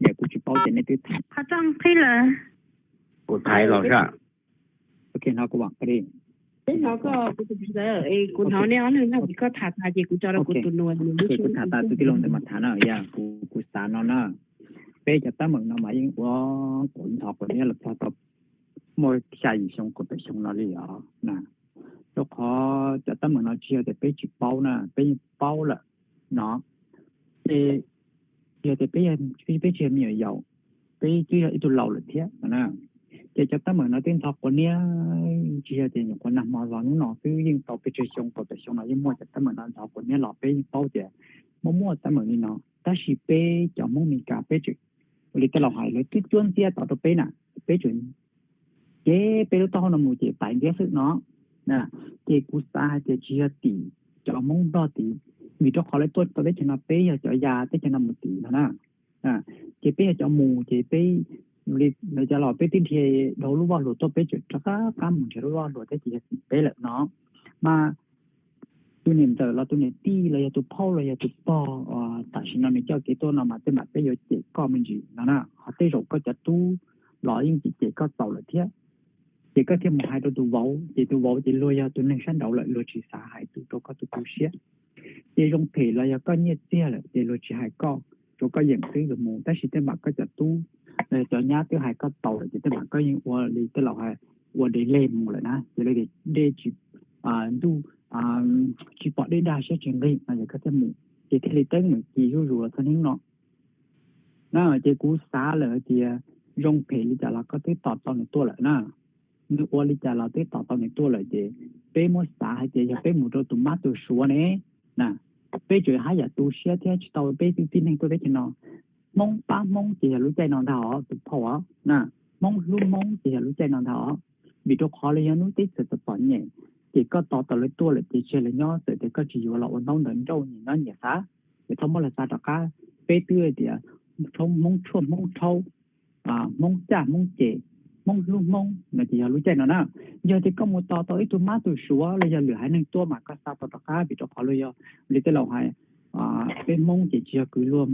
Yog kuv tsis paub ces nej twb tham. Qhov rooj qhib lawm. Kuv tham los sas. Ok, hnov kuv vam peb hnov koj, kuv tus ntawd, kuv hnov nej ob leeg no, koj tham tas ces kuv tso rau kuv tus nus. Kuv tham tas tus tij laug ntawd mas tham na, yog kuv xav no na, peb cov teeb meem no mas yeej ua kuv ntho kuv nyob los txog tau muaj xya yim xyoo kaum tawm xyoo no li os na. Rau qhov cov teeb meem no tsis yog tias peb tsis paub na, peb yeej paub lawm no. Ces yog tias peb, peb tsis yog me nyuam yaus, peb twb yog ib tug laus lawm thiab no na. Ces cov teeb meem no twb ntxhov quav niab, tsis yog tias nyuam qhuav nag hmo los hnub no xwb, yeej tau pes tsawg xyoo, tau tawm xyoo no yeej muaj cov teeb meem no ntxhov quav niab los peb yeej paub tias muaj muaj teeb meem li no. Tab sis peb cov Hmoob Mes Kas peb tseem, ua li tej laus hais, lawv twb cuab ntxiab tau rau peb na, peb tseem ces peb lub taub hau no mus ces pais ntxiab xwb no. Ces kuv xav hais tias tsis yog tim cov Hmoob Nplog tid, vim rau qhov lawv tuaj tau teb chaws no, peb yog cov ya teb chaws no mus tid no na. Ces peb yog cov mus ces peb, li lawv cov los peb twb nrhiav dhau lub vaj hluas tuaj, peb tseem rov qab mus nrhiav lub vaj hluas thiab ces yog tim peb lawm no. Mas tus niam ntxawm los tus niam tij los yog tus phauj los yog tus pog, tam sim no nws coj kev tuaj no mas tej zaum peb yuav cem koj me ntsis no na, ho tej zaum koj cov tub los yeej cem cem koj txaus lawm thiab. Ces koj thiaj mus hais rau tus vauv, ces tus vauv ces luag yog tus neeg sab nraud lawm, luag tsis xav hais tus rau koj tu tu siab. Ces zoo phem los yog koj nyiaj txiag lawm ces luag tsis hais koj, tsuav koj yeem xwb luag mus. Tab sis tej zaum koj cov tub los yog cov nyab twb hais koj txaus lawm ces tej zaum koj yeej ua li tej laus hais, ua dej leg mus lawm na, ces lawv tias dej tsis, ntuj tsis pom dej dag siab tsis nqig no ces koj thiaj mus, ces thiaj li teeb meem kis zuj zus los txog hnub no. Na ces kuv xav lawm hais tias zoo phem li cas los koj twb tos tau nws tuaj lawm na. Nws ua li cas los twb tos tau nws tuaj lawm ces peb muab xav hais tias yog peb mus rau tus mab tus suav ne na, peb tseem haj yam tu siab thiab tsis tau peb tib tib neeg tuaj teb chaws no. Hmoob pab Hmoob ces yog lub caij no ntag os tus phauj os na. Hmoob hlub Hmoob ces yog lub caij no ntag os. Vim rau qhov lawv yog hnub teb chaws txom txom nyem, ces koj tos tau lawv tuaj lawm ces tseg lawv nyob, txawm tias koj tsis yuav los ua ntaub ntawv nrauj nyias nyob nyias xav, ces txhob muab lawv xav rov qab. Peb twb tias Hmoob tshuaj Hmoob rhaub, Hmoob caj Hmoob ces, Hmoob hlub Hmoob no ces yog lub caij no na. Yog tias koj mus tos tau ib tug mab tus suav los yog lwm haiv neeg tuaj mas koj xav tau rov qab, vim rau qhov luag yog li tej laus hais, peb Hmoob ces tsis yog kwv luag,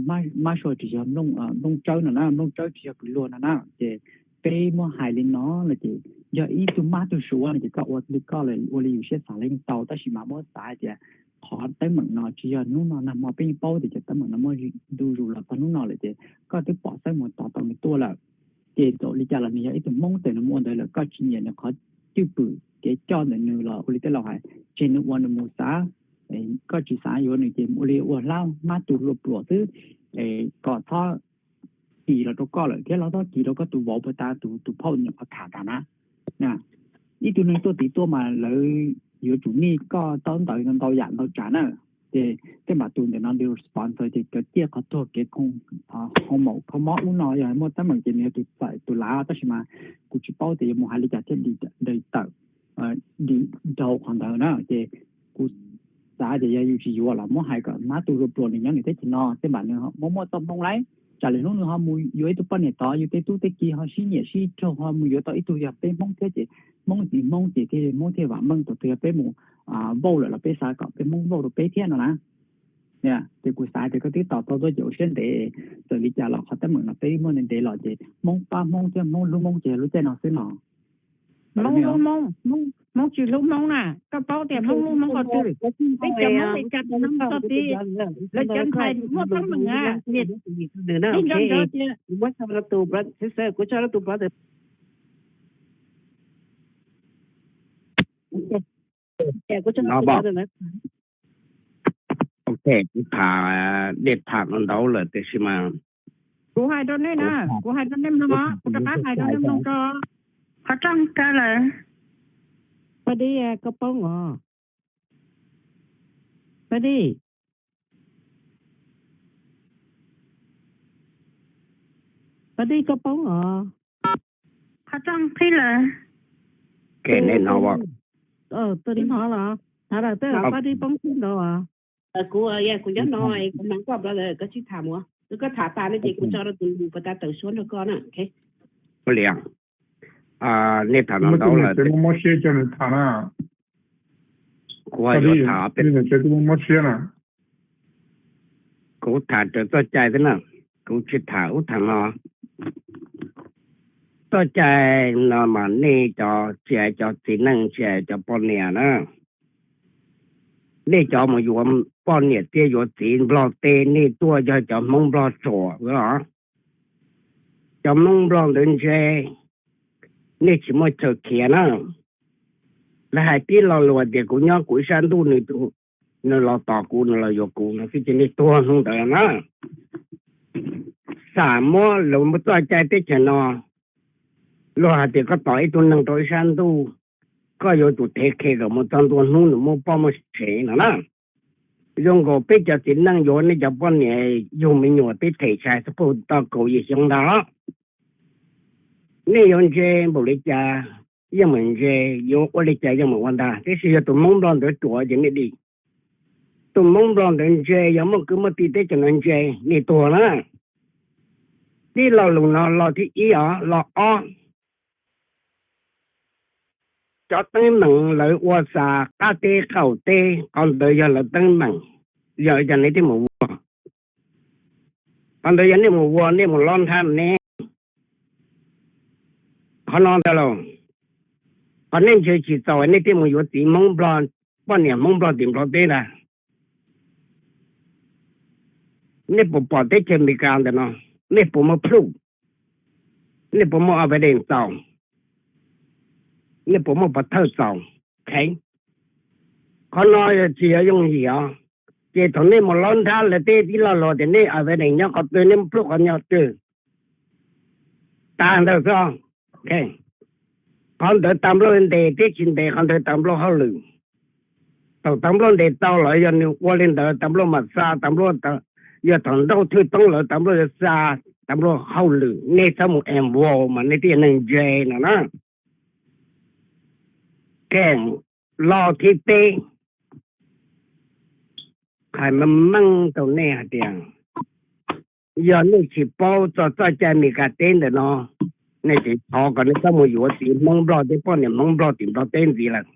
mab suav tsis yog nplooj tsawb no na, nplooj tsawb tsis yog kwv luag no na. Ces peb muab hais li no no ces yog ib tug mab tug suav no ces koj ua li koj, ua li yus siab xav los yeej tau, tab sis mas muab xav hais tias qhov teeb meem no tsis yog hnub no nag hmo, peb yeej paub tias cov teeb meem no muaj ntu zus los txog hnub no lawm ces koj twb pom xeeb mus tos tau nws tuaj lawm. Ces txawm li cas los nws yog ib tug Hmoob tes nws mus ua ntawd lawm, koj tsis nyiam nws qhov cwj pwm kev coj ntawm nws los ua li tej laus hais, tseg nws ua nws mus xav. Koj tsis xav yuav nws ces ua li ua hlab mab tug hlua pluam xwb, kom txhob kis los rau koj lawm thiab los txhob kis rau koj tus vauv puas tas, tus tus phauj nyuam qhuav tham tas na. Ib tug neeg tuaj tid tuaj mas lawv yuav tsum nij koj taub ntawv ntau yam ntau tsav na. Ces tej npam tus ntawm no nws sponsor ces cov ciaj qhov tuag kev khoom, khoom maum khoom mob ub no yog muaj teeb meem ces nws yog tus txawm tus lav, tab sis mas kuv tsis paub tias yuav mus hais li cas thiaj li tawm dim dhau qhov ntawd na. Ces kuv xav tias yog yus tsis yuav los muab hais kom hmab tu hlua pluas nws nyob nws teb chaws no, tej npam nws muaj muaj txoj hmoo lauj. Tsam lwm hnub nws ho mus yuav ib tug poj niam tod, yus tej tub tej ki ho sib nyiam sib raug ho mus yuav tau ib tug yog peb Hmoob thiab ces Hmoob tsis Hmoob ces thiaj Hmoob thiaj vam meej, thaum twg yog peb mus vauj lawm los peb xav kom peb Hmoob vauj rau peb thiab no na. Ces kuv xav tias koj twb tos tau tuaj ces ua siab ntev, txawm li cas los qhov teeb meem no peb muaj ntev ntev los ces Hmoob pab Hmoob thiab Hmoob hlub Hmoob ces lub caij no xwb no. Hmoob hlub Hmoob, Hmoob tsis hlub Hmoob na. Koj paub tias Hmoob hlub Hmoob qhov twg? Peb cov Hmoob Amelikas no txog tid, lawv cov ntxhais muaj teeb meem na, niam tij nco nco tias Ok, kuv tham, nej tham no ntau lawm tiam sis mas kuv hais rau nej na, kuv hais rau nej mloog, kuv rov qab hais rau nej mloog tso. Qhov tseeb kawg lawm. Pab Dib, koj paub os? Pab Dib, Pab Dib, koj paub os? Qhov tseeb qhib lawm. Tuaj li hnov los, hnov lawm, Pab Dib poob qhib nkaus os. Kuv, kuv nyob no, kuv hmov koj brother, koj sib tham mus. Koj tham tas no ces kuv tso rau tus nus pas tas tawm suab nrog koj na. Ua li, nej tham no ntau lawm, mob siab coj nws tham na. Kuv yuav tham, mob siab na. Kuv tham raws txoj cai xwb na, kuv tsis tham ub tham no. Txoj cai no mas nej cov tsis hais cov txiv neej tsis hais cov poj niam na, nej cov mus yuav poj niam thiab yuav txiv Nplog teb, nej tuaj yog cov Hmoob Nplog tsuam os. Cov Hmoob Nplog ntawd ntshe nej tsis muaj chaw khiav na. Lawv hais tib lo lus tias kuv nyob kuv ib sab ntuj, nws los tos kuv, nws los yuav kuv no xwb ces nej tuag hnub ntawd na. xam muab lawv mus txoj cai teb chaws no, luag hais tias koj tom ib tug neeg rau ib sab ntuj, koj yuav tsum thev khe kom mus txog ntua hnub nws muaj poj muaj sev no na. Zoo nkaus peb cov txiv neej yuav nej cov poj niam yug me nyuam teb them tshais xab phuj tau kaum yim xyoo ntag. Nej yuav ntse npaum li cas yeej meem ntse, yuav ua li cas yeej meem ua ntag, tiam sis yog tus Hmoob Nplog ntawd ruam ces nej dim. Tus Hmoob Nplog ntawd ntse, yog muaj kwv muaj tij teb chaws no ntse, nej tuag na. Tib lo lus no lo thib ib os, lo ob, cov teeb meem lawv ua xa qab teb qaum teb, qhov ntawd yog lawv teeb meem, yog cov nej thiaj mus ua. Qhov ntawd yog nej mus ua, nej mus lob nthab ne. Qhov no ntag los, qhov nej ntse tsis txaus nej thiaj mus yuav txiv Hmoob Nplog, poj niam Hmoob Nplog tim Nplog teb ntag. Nej puas pom teb chaws Amelikas ntawm no, nej puas muaj proof? Nej puas muaj evidence txaus? Nej puas muaj pov thawj txaus? Qhov no tsis yog yooj yim os. Ces thaum nej mus lob nthab lawv teb tib lo lus tias nej evidence nyob qhov twg, nej muaj proof qhov nyob twg, tag ntawd xwb. Qhov ntawd tas nplauj ntes thiab tsis ntes, qhov ntawd tas nplauj hauj lwm. Thaum tas nplauj ntes tau los yog nws ua li ntawd tas nplauj mam xa tas nplauj, yog thaum nrauj thwj toob lawm tas nplauj yuav xa tas nplauj hauj lwm, nej txhob mus involve mas nej twb yog neeg ntse no na. Kev lo thib peb, hais meej meej rau nej hais tias yog nej tsis paub txog txoj cai Amelikas teb ntawm no, nej tseem thov kom nej txhob mus yuav txiv Hmoob Nplog thiab poj niam Hmoob Nplog tim Nplog teb ntxiv lawm.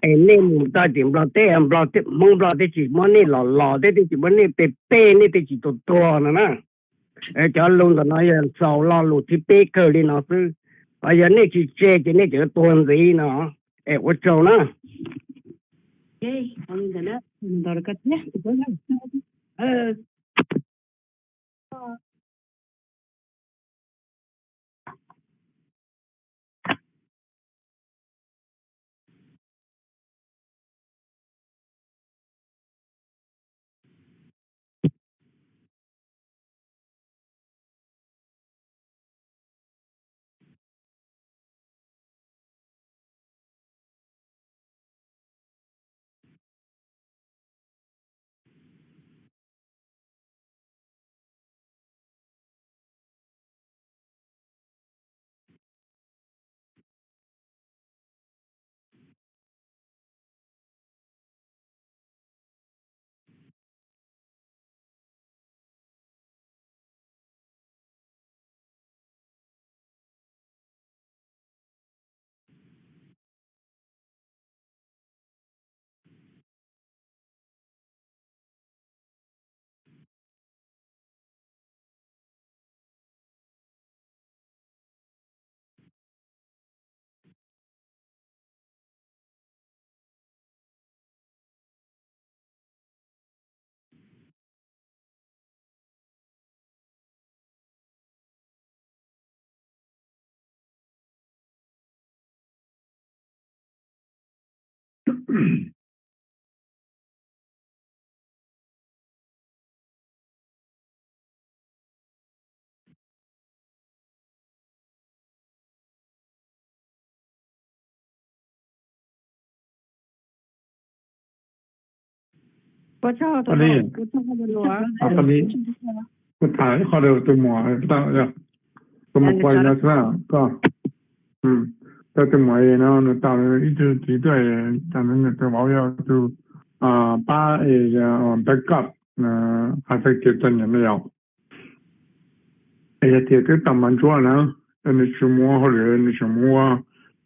Es nej mus txog tim Nplog teb, Hmoob Nplog thiaj tsis muab nej los los thiab thiaj tsis muab nej pes pes, nej thiaj tsis tuag tuag no na. Cov lus ntawm no yog xaus lo lus thib peb kawg li no xwb. Ho yog nej tsis tseg ces nej tseem tuag ntxiv no. Es ua tsaug na. Kuv tham ib qho rau tus muam, tus muam kuv no xwb, koj, tus muam no nws tau ib tug txiv tuaj, nws tus vauv yog tus pab backup, hais txog kev txom nyem no yom. Es yog tias twb tau mov ntsuab na, nws tsis muaj hauj lwm, nws tseem ua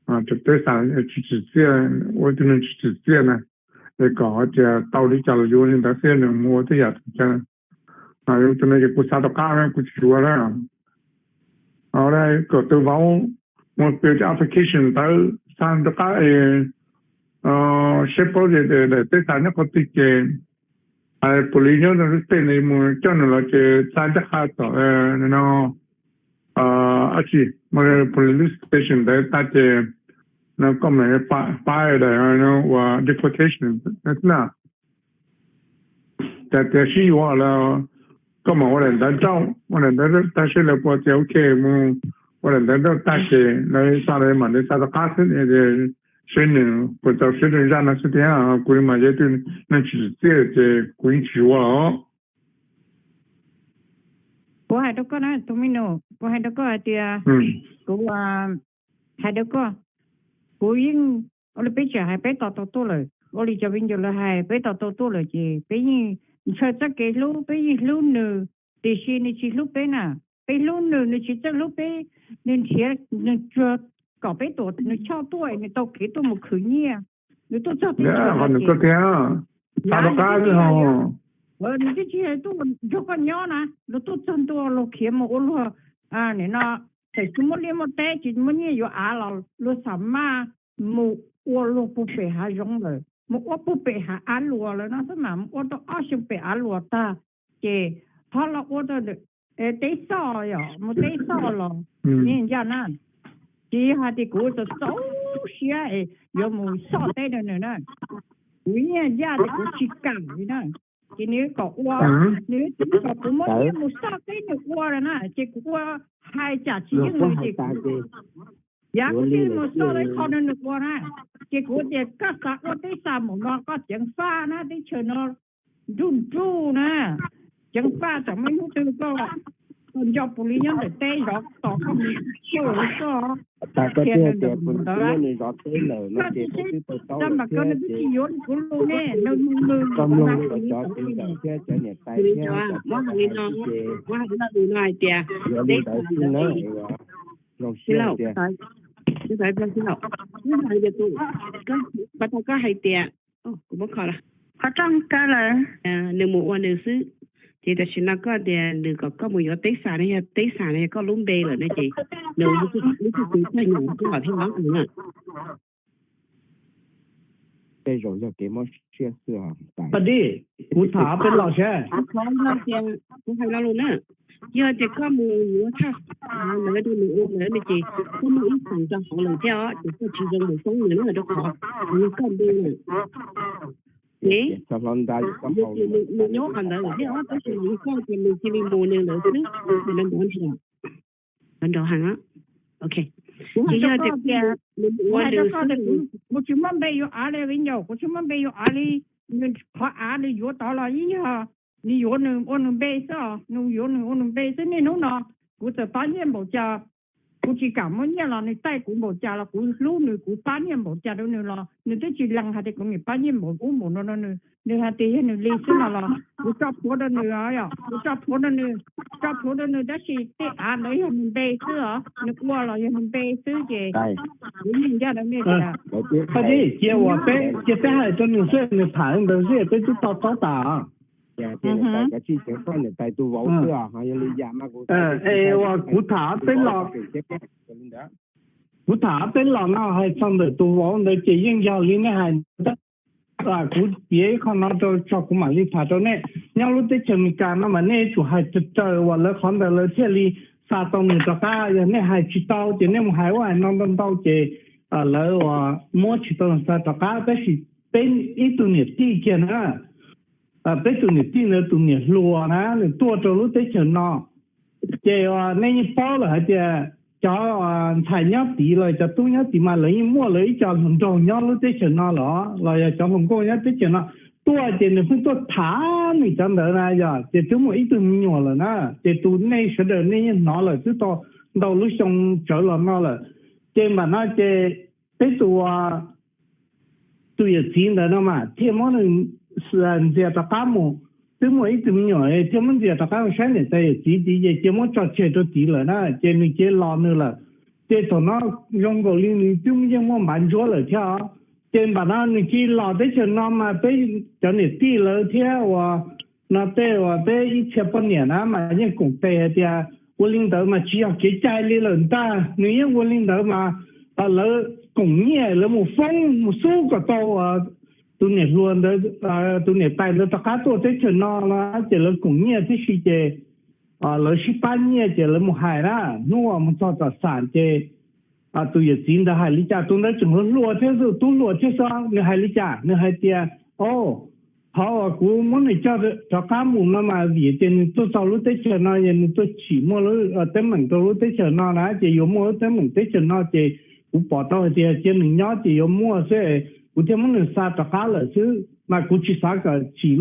cov teb xav tsis tsim txiaj, ua ib tug neeg tsis tsim txiaj na, es kom hais tias tau li cas los yuav li ntawd xwb, nws mus ua tej yam tsis tsim txiaj. Tus no ces kuv xav rov qab, kuv tsis yuav lawm. Kom tus vauv mus fill application ntawd xa rov qab, saib paub daim teb xav nyob qhov twg ces hais police nyob rau lub state no mus coj nws los ces xa ncaj qha tom no, ab tsi, police station ntawd tag ces no koj mam file daim uas deportation na. Cas tias sib yuav los, Koj mam ua daim ntawv nrauj, ua daim ntawv nrauj tag seb lawv puas tias ok mus ua daim ntawv nrauj tag ces lawv xa lawv mam li xa rov qab xwb, seb nws puas tau seb zaj no xwb thiab. Kuv li mas yog ib tug neeg tsis tsim txiaj ces kuv yeej tsis yuav os. Kuv hais rau koj na tus me nyuam, kuv hais rau koj hais tias, kuv hais rau koj, kuv yeej, ua li peb tseem hais peb tos tau tuaj lawm, ua li cov viv ncaus lawv hais peb tos tau tuaj lawm ces peb yeej ntshaw txoj kev hlub, peb yeej hlub nws, tiam sis nws tsis hlub peb na. Peb hlub nws, nws tsis txawj hlub peb, nws nrhiav, nws tsuas kom peb tuam nws choj tuaj, nws tau kev tuaj mus khwv nyiaj, nws tuaj txog teb chaws no nws twb tsis hais tuaj nrog koj nyob na, luag tuaj txog ntua luag khiav mus ua luag, nim no txawm tsis muaj liaj muaj teb tsis muaj nyiaj yuav av los luag xam maj mus ua luag puag pem hav zoov lawm, mus ua puag pem hav av luas lawm no xwb mas mus ua rau ob xyoo pem av luas tag ces ho los ua rau teb xoj, yog mus teb xoj los nyiaj ncaj na. Ces yog hais tias kuv txaus txaus siab es yuav mus xoj teb rau nws na, kuv nyiaj ncaj ces kuv tsis kam li na. Ces nws kom ua, nws kom kuv muab nyiaj mus xoj teb nws ua lawm na ces kuv ua hais tsam tsis yeej nws ces kuv, yav kuv thiaj mus xoj tau ib qho rau nws ua na. Ces kuv tias koj xav ua teb xa mus no koj ceev faj na, teb chaws no nruj nruj na, ceev faj tsam muaj ib hnub twg koj nco pus li nyob ntawm teb zov tos koj mus xauj koj, tias koj twb tsis, tau mas koj nws twb tsis yuav kuv lus ne, nws mloog nws cov txiv ntxawm thiab cov niam tais thiab cov muab hais li no, muab hais li no hais tias, teb xwb na, tsis laus, tsis laus, tsis laus, koj hais tias, kuv muab kho los, qhov rooj kaw lawm, nws mus ua nws xwb. Ces tam sim no koj tias nws kom koj mus yuav teb xa no, yog teb xa no yog koj lub npe lawm no ces nws ua lub txuj kev txaj nyam koj thiaj vab tus na. Tej zaum yog kev mob siab xwb. Paj Dib, kuv tham peb los seb. Kuv hais lo lus na, yog tias koj mus yuav txaj lawv rau nws ua lawm no ces koj muaj ib feem rau hauv lawm thiab os, ces koj tsis zoo mus foob nws na rau qhov yog koj npe lawm. Ces nws nyob qhov ntawd lawm thiab os, tab sis yog koj ces nws cia li mus nws lawm xwb, ces no nrov nrov heev. Ok, kuv hais rau koj tias, kuv hais rau koj tias kuv tsis muaj npe yuav av li viv ncaus, kuv tsis muaj npe yuav av li. Nws qhov av nws yuav tod los yeej yog nws yuav nws ua nws npe xwb os, nws yuav nws ua nws npe xwb. Niaj hnub no kuv txawm pab nyiaj npaum cas, kuv tsis kam muab nyiaj los nws taij kuv npaum cas los kuv hlub nws, kuv pab nyiaj npaum cas rau nws los nws twb tsis lees hais tias kuv niam pab nyiaj npaum ub npaum no rau nws. Nws hais tias yog nws li xwb no los kuv tso plhuav rau nws, yog kuv tso plhuav rau nws, tso plhuav rau nws tab sis tej av ntawd yog nws npe xwb os, nws ua los yog nws npe xwb ces kuv yeej ncaj rau nej tias, cia uas peb, cia peb hais rau nws xwb, nws tham ntawd xwb peb twb to taub tas. Es uas kuv tham peb los, kuv tham peb los no hais txog ntawm tus vauv ntawd ces yeej yog li nej hais ntawd. Kuv piav ib qho no rau tso kuv mam li tham rau nej. Nyob lub teb chaws Amelikas no mas nej yuav tsum hais raws raws uas lawv qhov ntawd lawv thiaj li xa tau nws rov qab. Yog nej hais tsis tau ces nej mus hais ub hais no ntau ntau ces lawv uas muab tsis tau nws xa rov qab. Tab sis peb ib tug niam tij kiag na, peb tus niam tij ntawd tus niam hluas na nws tuaj rau lub teb chaws no. Ces uas nej yeej paub lawm hais tias cov ntxhais nyob tid los cov tub nyob tid mas lawv yeej muaj lawv ib co hluas nraug nyob lub teb chaws no los los yog cov hluas nkauj nyob teb chaws no tuaj ces nws pheej tuaj tham nws cov ntawd na yog ces twb muaj ib tug me nyuam lawm na. Ces tus nej sawv daws nej yeej hnov lawm twb tau ntau lub xyoo tsawv los no lawm. Ces npam no ces peb tus tus yawm txiv ntawd no mas thiaj muab nws ntxias rov qab mus. Twb muaj ib tug me nyuam thiaj muab ntxias rov qab mus saib niam tais yawm txiv tid ces cia muab tso tseg rau tid lawm na ces nws cia los nws lawm. Ces thaum no zoo nkaus li nws twb yeej muaj npav ntsuab lawm thiab os. Ces npam no nws cia los teb chaws no mas peb cov niam tij lawv thiab uas no tej uas peb ib txhia poj niam na mas yeej koom tes hais tias ua li ntawd mas tsis yog kev cai li lawm ntag. Nws yeej ua li ntawd mas lawv koom nyiaj lawv mus foob mus xub kom tau tus niam hluas ntawd, tus niam tais ntawd rov qab tuaj teb chaws no no ces lawv koom nyiaj tib si ces lawv sib pab nyiaj ces lawv mus hais na, hnub uas mus txog tom xam ces tus yawm txiv ntawd hais li cas, tus ntawd tseem hluas hluas thiab, tub hluas thiab xwb, nws hais li cas, nws hais tias, o, Qhov uas kuv muab nws coj rov qab mus no mas vim tias nws tuaj txog lub teb chaws no es nws tuaj tsim muaj lub teeb meem rau lub teb chaws no na, ces yuav muaj lub teeb meem teb chaws no ces kuv pom tau hais tias cia nws nyob ces yuav muaj xwb, kuv thiaj muab nws xa rov qab lawm xwb. Mas kuv tsis xav kom tsim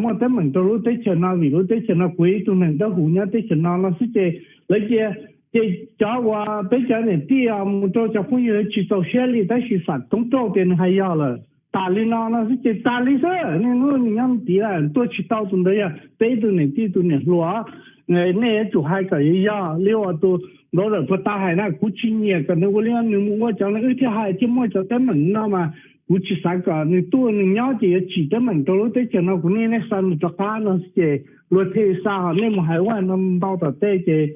muaj teeb meem rau lub teb chaws no vim lub teb chaws no kuv yog ib tug neeg dawb huv nyob teb chaws no no xwb ces lawv cia, ces cov uas peb cov niam tij mus rau cov phooj ywg tsis txaus siab li tab sis xam thoob rauj tias nws hais yog lawm tas li no no xwb ces tas li xwb. Niaj hnub nws nyob nws tid lawm, tuaj tsis tau. Tus ntawd yog peb tus niam tij tus niam hluas, nej yuav tsum hais kom yog li uas tus ntawd lawm puas tau hais na. Kuv tsis nyiam kom nws ua li no, nws mus ua cov no wb thiaj hais thiaj muaj cov teeb meem no mas kuv tsis xav kom nws tuaj, nws nyob ces yuav tsim teeb meem rau lub teb chaws no. Kuv nej, nej xa nws rov qab no ces luag thiaj xa, ho nej mus hais ua no ntau tom tej ces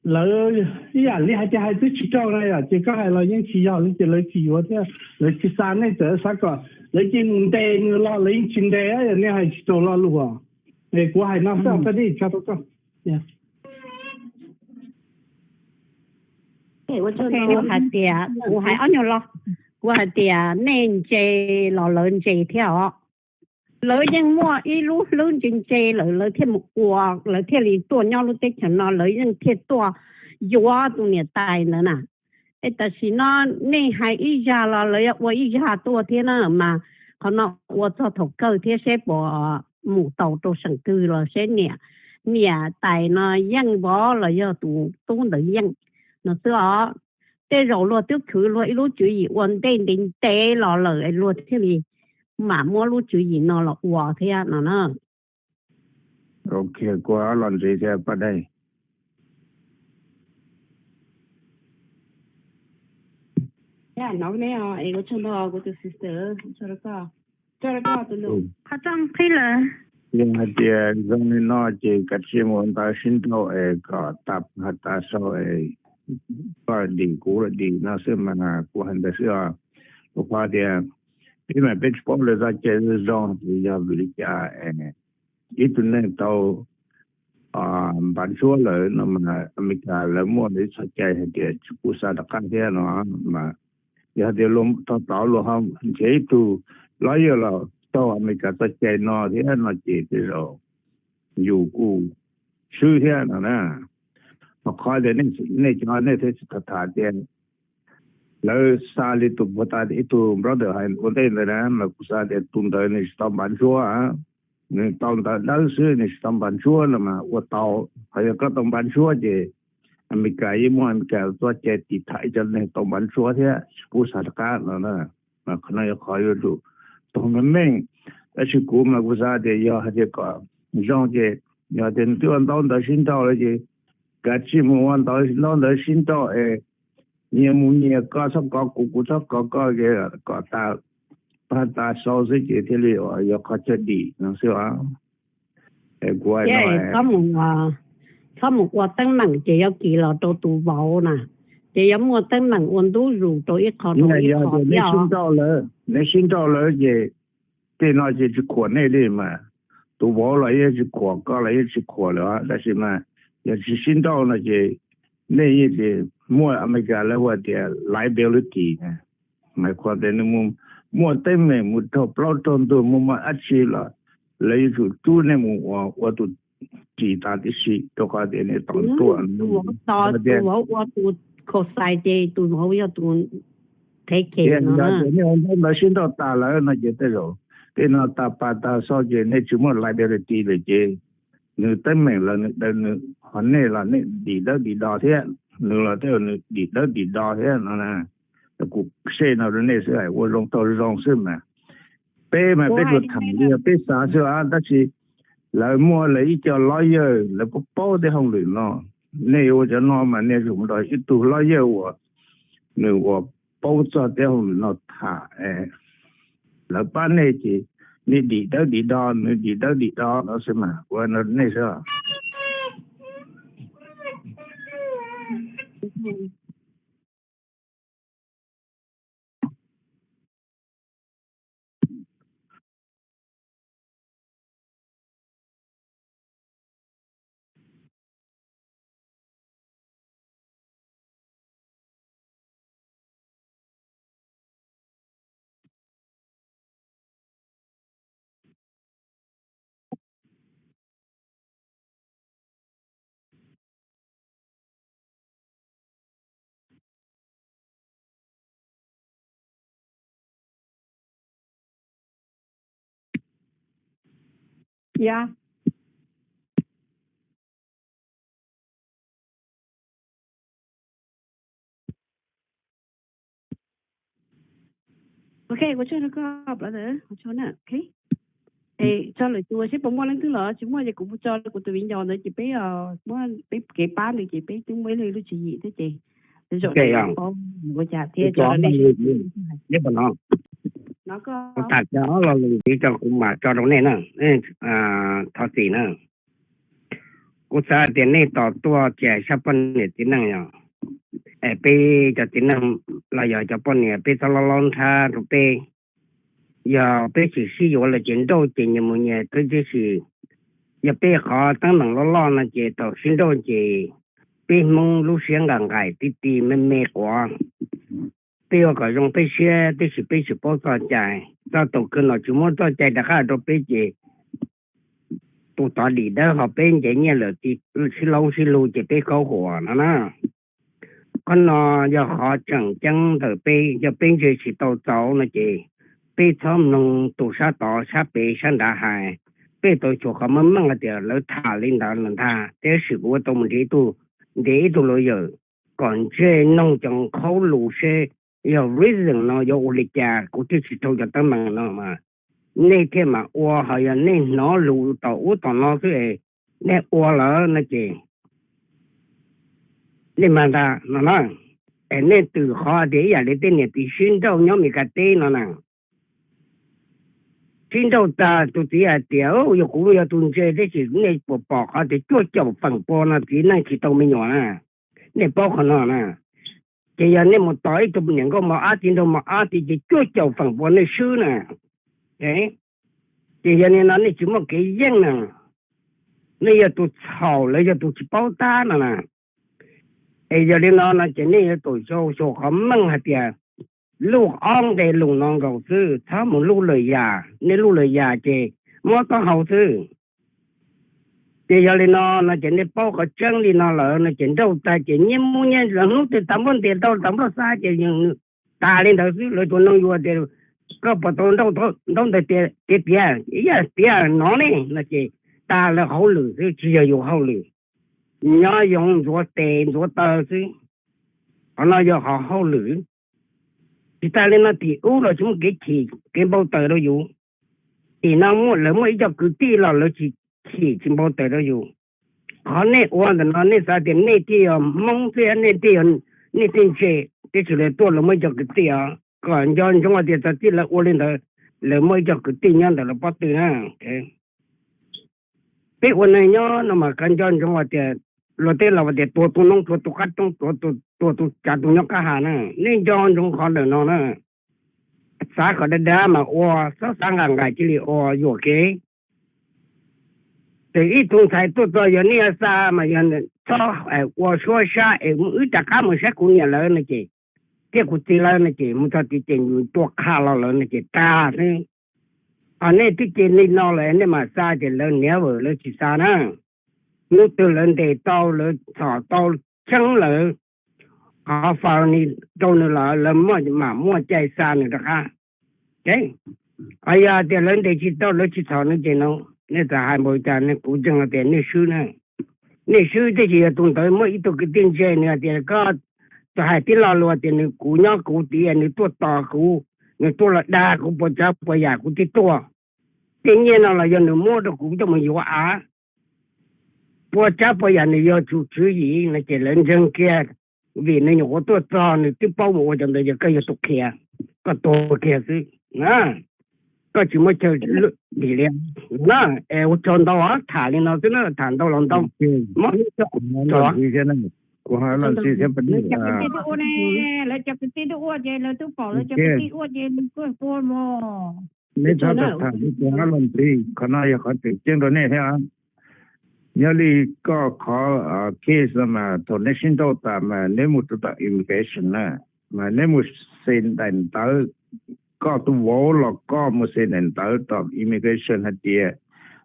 lawv ib yam li hais tias hais twb tsis raug na yom, ces koj hais los yeej tsis yog li ces lawv tsis yuav thiab lawv tsis xa. Nej txawm xav kom lawv cia mus ntes nws los lawv yeej tsis ntes, yog nej hais tsis raug lo lus os. Es kuv hais no xwb, pab dib tsa rau koj. Kuv hais tias, kuv hais ob nyuag lo, kuv hais tias nej ntse los lawv ntse thiab os. Lawv yeej muaj ib lub hlwb ntse ntse lawm lawv thiaj mus ua, lawv thiaj li tuaj nyob lub teb chaws no, lawv yeej thiaj tuaj yuav tus niam tais ntawd na. Es tam sim no nej hais ib zaj los lawv yuav ua ib zaj tuaj thiab na, mas qhov no ua txog thaum kawg thiab seb puas mus tau rau seem twg los seb niam, niam tais no yeej vov los yog tus tub ntawd yeej no xwb os. Tej zaum luag twb khwv luag ib lub tswv yim ua ntej ntev ntev los lawm es luag thiaj li mam muab lub tswv yim no los ua thiab no na. Ok, kuv los ntxiv thiab pab dej. Qhov rooj qhib lawm. Yog hais tias zoo li no ces kav tsij mus ua ntawv sib nrauj es kom tas pag tas sau es koj dim kuv dim no xwb mas kuv hais ntawd xwb os. Rau qhov tias peb mas peb tsis paub lawv txoj cai zoo zoo ces yog vim li cas ib tug neeg tau npav ntsuab lawm no mas Amelikas lawv muaj lawv ib txoj cai hais tias tsis pub xa rov qab thiab no mas, yog tias luag tau tod luag ho nrhiav ib tug lawyer los taug Amelikas txoj cai no thiab no ces tej zaum yus kuj swb thiab no na. Ho qhov tias nej cov nej thiaj tsis tham tham tias lawv xa li tus puag ta ib tug brother hais ua ntej ntawd na mas kuv xav tias tus ntawd nws tsis tau npav ntsuab, nws tau ntawv dawb xwb nws tsis tau npav ntsuab no mas ua tau. Ho yog koj tau npav ntsuab ces Amelikas yeej muaj Amelikas txoj cai tiv thaiv cov neeg tau npav ntsuab thiab tsis pub xa rov qab no na. Mas qhov no yog qhov yuav tsum taug meej meej. Tab sis kuv mas kuv xav tias yog hais tias kom zoo ces yog tias nws twb ua ntau ntawv sib nrauj lawm ces kav tsij mus ua ntau ntawv sib nrauj es nyias mus nyias, koj txhob kov kuv kuv txhob kov koj, kom tas pag tas sau xwb ces thiaj li yog qhov chaw dim no xwb os. Es kuv hais no, txhob mus ua teeb meem ces yuav kis los rau tus vauv na, ces yuav muaj teeb meem ua ntub zus rau ib qho rau ib qho thiab. Nej sib nrauj lawm ces tej no ces tsis khuam nej li mas, tus vauv los yeej tsis khuam, koj los yeej tsis khuam lawm. Tab sis mas yog tsis sib nrauj no ces nej yeej tsis muaj, Amelikas lawv hu tias liability. Mas qhov tias nws mus muaj teeb meem mus raug plaub raug ntug mus muaj dab tsi los lawv yuav tsum rub nej mus ua tus ris tas tib si, rau qhov tias nej tau tuaj tus vauv ua tus khaus xais ces tus vauv yog tus thev khes no. Yog tias nej ua ntawv sib nrauj tas lawm no ces tej zaum tej no tas pag tas sau ces nej tsis muaj liability lawm ces nws teeb meem los nws daws nws, ho nej los nej dim dawb dim do thiab, nws los tej zaum nws dim dawb dim do thiab no na. Kuv share no rau nej xwb, ua zoo taug zoo xwb mas. Peb mas peb tsuas tham li peb xav xwb, tab sis lawv muaj lawv ib co lawyer, lawv paub paub tej hauj lwm no. Nej ua cov no mas nej yuav tsum nrog ib tug lawyer uas nws uas paub txog tej hauj lwm no tham, lawv pab nej ces nej dim dawb dim do, nws dim dawb dim do no xwb mas, ua no nej xwb. Ya. Ok, ua tsaug rau koj brother, ua tsaug na. Ok, es tso lwm tus seb puas muaj leej twg los tsis muaj ces kuv mus tso kuv tus viv ncaus ntawd ces peb, peb kev pab nws ces peb twb muaj ib lub tswv yim thiab ces zaum no paub ua cas thiab tso rau nej seb. Kuv tham cov lo lus ntxiv tso kuv mam tso rau nej na. Thov txim na. Kuv xav tias nej tos tuaj ces sab poj niam txiv neej yog, es peb cov txiv neej los yog cov poj niam peb txhob lob lob nthab rau peb. Yog peb tsis sib yuav lawm ces nrauj ces nyias mus nyias twb tib si. Yog peb qhov teeb meem loj loj no ces thaum sib nrauj ces peb Hmoob lub siab nqaim nqaim tib ti me me quav. Peb ua kom zoo peb siab tab sis peb tsis paub txoj cai, txog thaum kawg no tsis muab txoj cai rov qab rau peb ces tus tod dim dawb ho peb nce nyiaj lawm sib laub sib lug ces peb khaub huam no na. Qhov no yog qhov tseem ceeb ntawm peb, yog peb ntse tsis tau txaus no ces peb txhob mloog tus sab tod sab pem sab nrad hais. Peb tau xyuas qhov meej meej hais tias lawv tham li ntawd los ntag, tab sis kuv ua tau mus nrhiav ib tug, nrhiav ib tug lawyer kom ntsej noog cov qhaub lus seb yog reason no yuav ua li cas kuv thiaj tsis rau cov teeb meem no mas nej thiaj mam ua, ho yog nej hnov lus tom ub tom no xwb es nej ua lawm no ces nej mag ntag no na. Es nej twm qhov tias ib yam li tej niam txiv sib nrauj nyob Mes Kas teb no na, sib nrauj tag tus txiv hais tias yog kuv yog tus ntse tab sis nej puas pom qhov tias cuaj caum feem pua no txiv neej tsis tau me nyuam na, nej paub qhov no na. Ces yog nej mus tos ib tug niam nkauj mos ab txiv nraug mos ab txiv ces cuaj caum feem pua nej swb na. Ces yog li no nej tsis muaj kev yeej na, nej yog tus txhaum lawv yog tus tsis paub tab no na. Es yog li no no ces nej yuav tsum xyuas qhov meej hais tias luj ob nqe lus no nkaus xwb, txhob mus luj lwm yam, nej luj lwm yam ces mob taub hau xwb. Ces yog li no no ces nej paub qhov tseeb li no lawm no ces nrauj tag ces nyiaj muaj nyiaj los hnub twg tas npluaj ntias tau tas npluaj xa ces tas li ntawd xwb. Lawv tus noog yuav tias koj puas tau nrauj ntaub ntawd tiag tiag, yog tiag no ne no ces tas lawv hauj lwm xwb, tsis yog yus hauj lwm. Nyob zoo ntxuav tes ntxuav taw xwb. Qhov no yog qhov hauj lwm. Tsis tas li no tim ub los tsis muaj kev chim kev npau taws rau yus. Tim no lawv muaj ib co kwv tij los lawv tsis chim tsis npau taws rau yus. Qhov nej ua ntawm no nej xav tias nej thiaj yog Hmoob thiab nej thiaj yog, nej thiaj ntse, tab sis lawv tuaj lawv muaj ib co kwv tij os, kom nco ntsoov hais tias txawm txij lawv ua li ntawd, lawv muaj ib co kwv tij nyob ntawm lawv pob tw na. Peb ua neeg nyob no mas koj nco ntsoov hais tias luag tej laus hais tias tuag tus noob tuag tus qab roob, tuag tus tsav tus nyob qab hav na. Nej nco ntsoov qhov ntawm no na. Xav kom dag dag mas ua, txhob xav nqaim nqaim cia li ua yuam kev. Ces ib tug ntxhais tuaj txog yog nej yuav xa mas yog txhob ua suab sab es wb rov qab mus saib kuv niam lawv no ces, thiab kuv txiv lawv no ces mus txog tid ces yus tua qha los lawm no ces tag xwb. Ho nej twb cia li no lawm nej mam xa ces lawv never, lawv tsis xa na. Hnub twg lawv ntes tau, lawv txhom tau, tsheeb lawv qhov faus ni rau nws los lawv mam muaj cai xa nws rov qab. Ho yog tias lawv ntes tsis tau, lawv tsis txhom nws ces no, nej txawm hais npaum cas kuv ntseeg tias nej swb na. Nej swb tab sis yog tus ntawd muaj ib tug kwv tij ntse nws hais tias koj txawm hais tib lo lus tias nws, kuv nyob kuv tid nws tuaj tos kuv, nws tuaj los dag kuv puas tsav puas yam kuv thiaj tuaj. Tej nyiaj no los yog nws muab rau kuv coj mus yuav av, puas tsav puas yam nws yog tus tswv yim no ces lawv ntseeg kiag, vim nws nyuam qhuav tuaj txog nws twb paub mus ua cov ntawd, yog koj yog tus qhia, koj tuag kiag xwb na. Koj tsis muaj chaw dim li na. Es ua tsaug ntau, tham li no xwb na, tham ntau los ntau, mob hlwb tso. Kuv hais los ntxiv thiab, lawv cov kwv tij twb ua ne, lawv cov kwv tij twb ua ces lawv twb pom lawv cov kwv tij ua ces nws kuj pua mog. Nej txhob tham tham li kuv hais los ntxiv, qhov no yog qhov tseem ceeb rau nej thiab. Nyob li koj qhov case no mas thaum neb sib nrauj tas mas neb mus rau tom immigration na, mas neb mus xes daim ntawv, koj tus vauv los koj mus xes daim ntawv tom immigration hais tias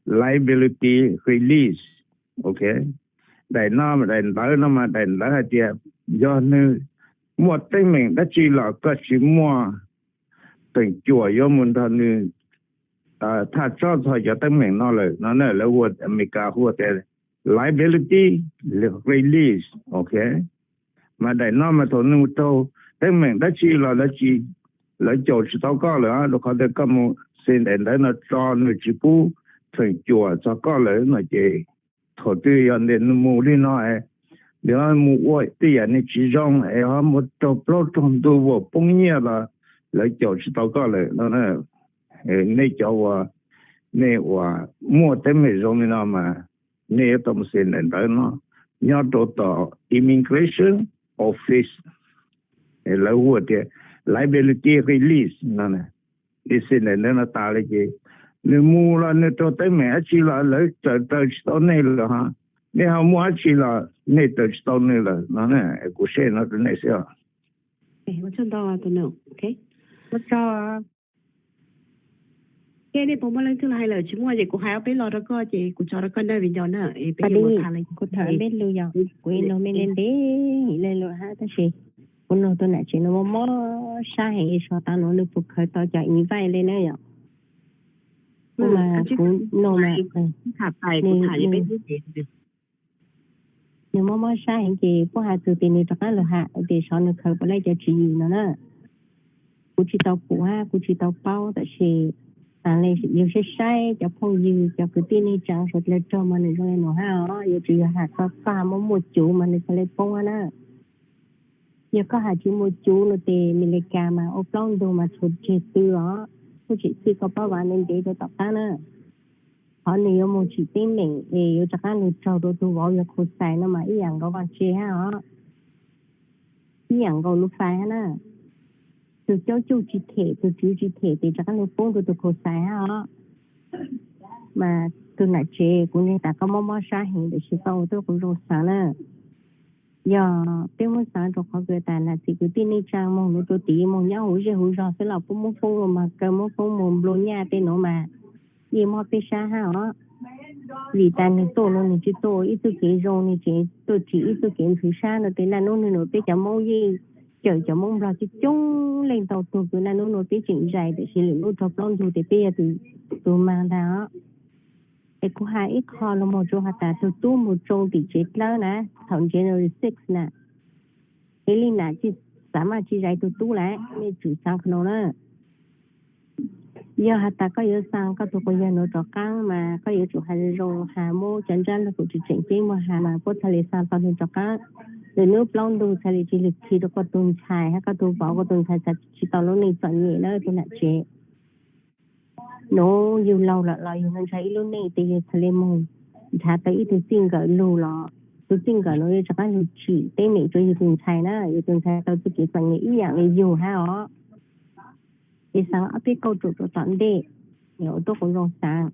liability release, ok. Daim no daim ntawv no mas daim ntawv hais tias yog nws muaj teeb meem dab tsi los koj tsis muaj teem cuam yuav mus nrog nws thaj tsam txog cov teeb meem no lawm no na, lawv hu, Amelikas hu tias liability release, ok. Mas daim no mas thaum nws mus raug teeb meem dab tsi los lawv caum tsis tau koj lawm, rau qhov tias koj mus xi ntaim ntawv no tso nws tsis pub theem cuam txog koj lawm no ces thaum twg yog nws mus li no, nws mus ua tej yam nws tsis zoo es ho mus raug plaub raug ntug vauv poob nyiaj los lawv caum tsis tau koj lawm no. Nej cov uas, nej uas muaj teeb meem zoo li no mas nej yuav tau mus xi ntaim ntawv no nyob rau tom Immigration Office, lawv hu tias liability release no. Nej xi ntaim ntawv no tas li ces nws mus los nws raug teeb meem dab tsi los lawv raws tsis tau nej lawm ho. Nej ho muaj dab tsi los nej raws tsis tau nws lawm no. Kuv share no rau nej xwb os. Kuv tham peb lus yog kuv ib nug me ntev ntev li lawm hab, tab sis kuv nug tus nam tsev no mob mob sab heev, es xyov tas no nws puas khaws tau cov invite li na yom. Kuv mas kuv nug mas nws mob mob sab heev ces puab has txug tias nws rov qaab lug has tias xyov nws khaws puas laij cov tswv yim no na. Kuv tsis tau pum hab kuv tsis tau paub, tab sis xaav le yug saib saib cov phooj ywg cov kwv tij neej tsaa suav dlawg raug mas nws zoo le nuav hab os. Yuav tsum yog has koj, koj has muaj muaj cuv mas nws txhad le poob hab na. Yog koj has tsis muaj cuv no tes Amelikas mas ua plaub ntug mas tshuav tseg tw os. Kuj tseem txij koj paub vav ntev ntev rau tom qaab na. Qhov nws yuav moog tsim teeb meem es yuav rov qaab lug raug rau tug vauv yog khaus xais no mas ib yaam nkaus vaaj tse hab os. Ib yaam nkaus lub fais hab na. Tug caub cuj tsis them, tug tswv tsis them tes rov qaab lug poob rau tug khaus xais hab os. Mas tug nam tsev, kuv ntseeg tas koj mob mob sab heev, tab sis koj ua tub qhuv zoo xaav na. Yog peb muab xaav rau qhov kws tas nam txiv kwv tij neej tsaa moog nuav rua tim moog nyob huv zej huv zog xwb los puab muab foob lug mas kaw, muab foob moog nplua nyaj tej nuav mas yeej mob peb sab hab os. Vim tas nwg tuaj nuav nwg tsis tuaj ua ib txuj kev zoo, nwg tseem tuaj tsim ib txuj kev nthwv sab no tes naj nub nwg nuav peb cov Moob yeej cawm cov Moob Nplog coob coob leej ntau tug kws naj nub nuav peb tseem zais, tab sis lwm nub raug plaub ntug tes peb yog tus, tus mag ntag os. Es kuv has ib qho lug moog rua has tas tug tub moog tsoo tim tsev dlawb na, thaum January six na, es li nam tsis, xaav mas tsis zais tug tub lawm, nej tsum xaav qhov nuav na. Yog has tas koj yuav xaa koj tug quas yawg nuav rov qaab mas koj yuav tsum has zoo zoo, has muab cov ntsab lug kuj tsis tseem ceeb muag has mas puab txhad le xaa tau nwg rov qaab. Lwm nub plaub ntug txhad le tsis lug khi rua koj tug ntxhais hab koj tug vauv, koj tug ntxhais txhad tsis tau lub neej txom nyem na tug nam tsev. Nuav yug laug lawm los yug nuav ntshaw ib lub neej tes yug txhad le moog nrhav tau ib tug txij nkawm lug los tus txij nkawm nuav yuav rov qaab lug tsim teeb meem rua yug tus ntxhais na, yug tus ntxhais tau txuj kev txom nyem ib yaam le yug hab os. Es xaav ob peb kauj ruam rua tom ntej, ua tub qhuv zoo xaav.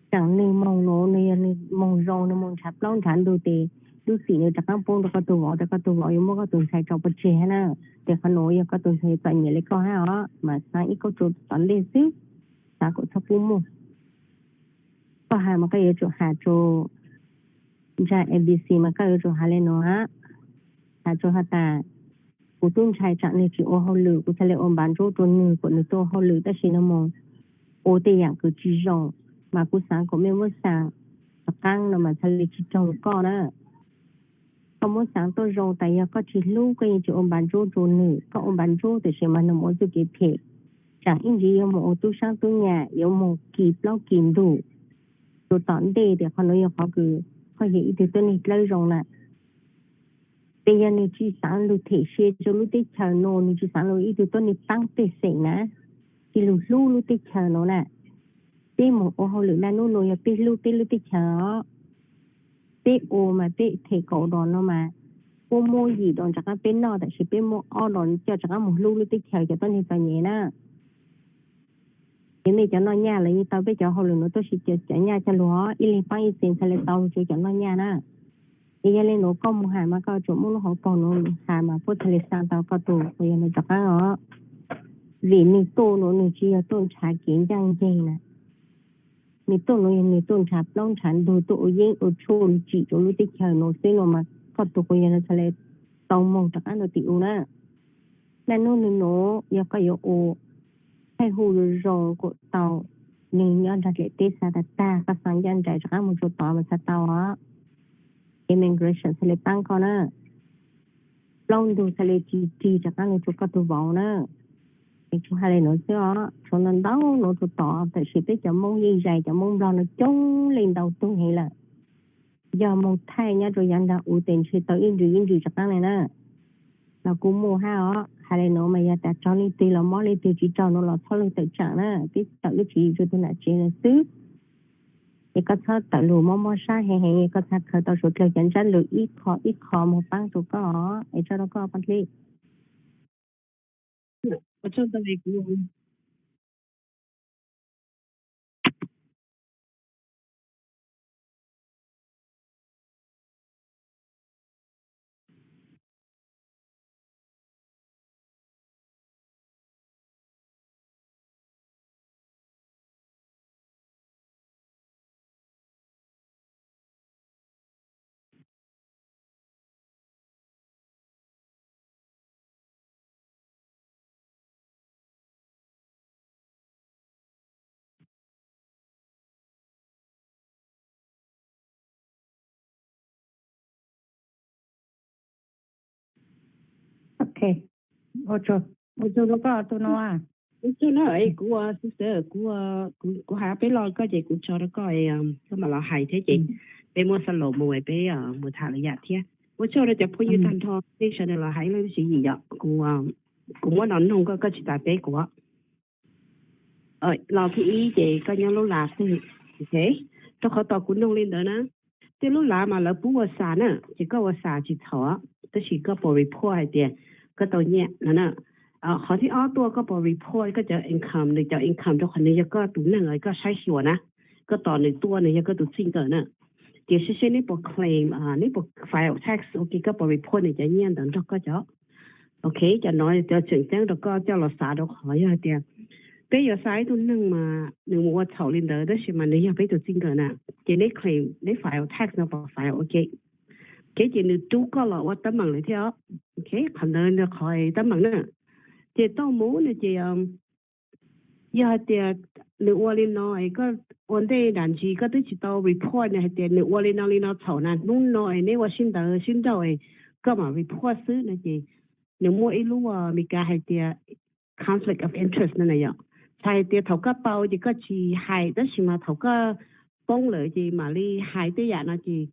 Tsaam nwg moog nuav nwg yog nwg moog zoo, nwg moog nrhav plaub nrhav ntug tes lub txim nwg rov qaab poob rua koj tug vauv, tes koj tug vauv yuav muab koj tus ntxhais tso pov tseg hab na. Tes qhov nuav yog koj tus ntxhais txom nyem le koj hab os, mas xaav ib kauj ruam tom ntej xwb, xaav kuas txhob pub muag. Koj has mas koj yuav tsum has rua ntsag A B C mas koj yuav tsum has le nuav, has rua has tas kuv tub ntxhais tsaam nwg tsis ua hauj lwm, kuv txhad le ua npav ntsub rua nwg kuas nwg tau ua hauj lwm, tab sis nwg moog ua tej yaam kws tsis zoo, mas kuv xaav kuas mej muab xaa rov qaab no mas txhad le tsis raug koj na. Koj muab xaav tuaj zoo tas yog koj tsis hlub koj yeej tsis ua npav ntsub rua nwg, koj ua npav ntsub tab sis mas nwg moog ua txuj kev phem, tsaam ib ntsis yuav moog ua tub saab tub nyam, yuav moog kis plaub kis ntug rua tom ntej. Tes qhov nuav yog qhov kws koj yog ib tug tuab neeg dlawb zoo na. Tes yog nwg tsis xaav lug them sia rua lub teb chaws nuav, nwg tsis xaav lug ib tug tuab neeg paab pej xeem na, tsis lug hlub lub teb chaws nuav na. Peb moog ua hauj lwm naj nub nuav yog peb hlub peb lub teb chaws os. Peb ua mas peb them kaum dos no mas puab muab yim dos rov qaab peb noj, tab sis peb muab ob dos coj rov qaab moog hlub lub teb chaws cov tuab neeg txom nyem na. Ces mej cov noj nyaj los yeej tau peb cov hauj lwm nuav tuab si cov nyaj coj lug, ib leeg paab ib xees txhad le tau lug rua cov noj nyaj na. Es yog le nuav koj moog has mas koj tsuas muab lub hauv paug nuav has mas puab txhad le xaa tau koj tug quas yawg nuav rov qaab os. Vim nwg tuaj nuav nwg tsis yog tuaj nrhav kev ncaaj nceeg na. Nwg tuaj nuav yog nwg tuaj nrhav plaub nrhav ntug, tuaj ua yeeb ua tshuaj lug tsim rua lub teb chaws nuav xwb no mas koj tug quas yawg nuav txhad le tau moog rov qaab rua tim u na. Naj nub nwg nuav yog koj yuav ua, thaij hu zoo zoo kuas tau, neeg nyob nrog dlaim teb xa tag tag, koj xa ncaj nraim rov qab mus tsuas tod mas xa tau os. Immigration thiaj li paab koj na. Plaub ntug thiaj li ris rig rov qab mus tsuas koj tug vauv na. Es tsuas has li nuav xwb os, tshuav ntau ntau nuav tsuas tod, tab sis peb cov Moob yeej zais cov Moob Nplog no coob leej ntau tug heev lawm. Yog Moog Thaij nyob rua yav nraag u tes ntshe tau ib nrim ib nrim rov qaab le na. Los kuj muaj hab os, has le nuav mas yog tas raug leej twg los mob leej twg tsis raug nuav los txhob lug tawm tseem na, peb tawm lub tswv yim rua tug nam tsev nuav xwb. Es koj txhob tawm lug mob mob sab heev heev, koj txhaj khaws tau suav dlawg cov ntsab lug ib qho ib qho moog paab rua koj, es tso rua koj paj dlib. Ua tsaug ntau kuv Ok, ua tsaug, ua tsaug rau koj tus no. Ua tsaug na, kuv sister, kuv, kuv hais peb lo koj ces kuv tso rau koj, koj mam los hais thiab ces peb muab xa los mus peb mus tham lwm yam thiab. Ua tsaug rau cov phooj ywg tag nrho, tej sawv daws los hais ib leeg tswv yim yom, kuv, kuv muab no noog koj, koj tsis tas teb kuv. Los thib ib ces koj nyob lub lav twg? Ok, rau qhov tom kuv noog li ntawd na, tej lub lav mas lawv pub ua xa na, ces koj ua xa tsis txhaum, tab sis koj puas report hais tias koj tau nyiaj no na. Qhov thib ob tuaj koj puas report koj cov income, nws cov income rau qhov nws yog koj tus neeg, koj saib xyuas na, koj tos nws tuaj, nws yog koj tus txij nkawm na. Ces seb seb neb puas claim, neb puas file tax, ok, koj puas report nws cov nyiaj ntawd nrog koj cov. Ok, cov no cov tseem ceeb rau koj coj los xav rau qhov yog hais tias peb yuav xa ib tug neeg mas nws mus ua txhaum li ntawd tab sis mas nws yog peb tus txij nkawm na, ces neb claim, neb file tax no puas file ok. Ok, ces nws rub koj los ua teeb meem lawm thiab. Ok, qhov ntawd qhov teeb meem na. Ces tau mus no ces yog hais tias nws ua li no es koj ua ntej nram ntsis koj twb tsis tau report nws hais tias nws ua li no li no txhaum na, hnub no es neb ua sib ntawd sib nrauj es koj mam report xwb no ces nws muaj ib lub Amelikas hais tias conflict of interest no na yom. Txhais hais tias thaum koj tau ces koj tsis hais tab sis mas thaum koj poob lawm ces mam li hais tej yam no ces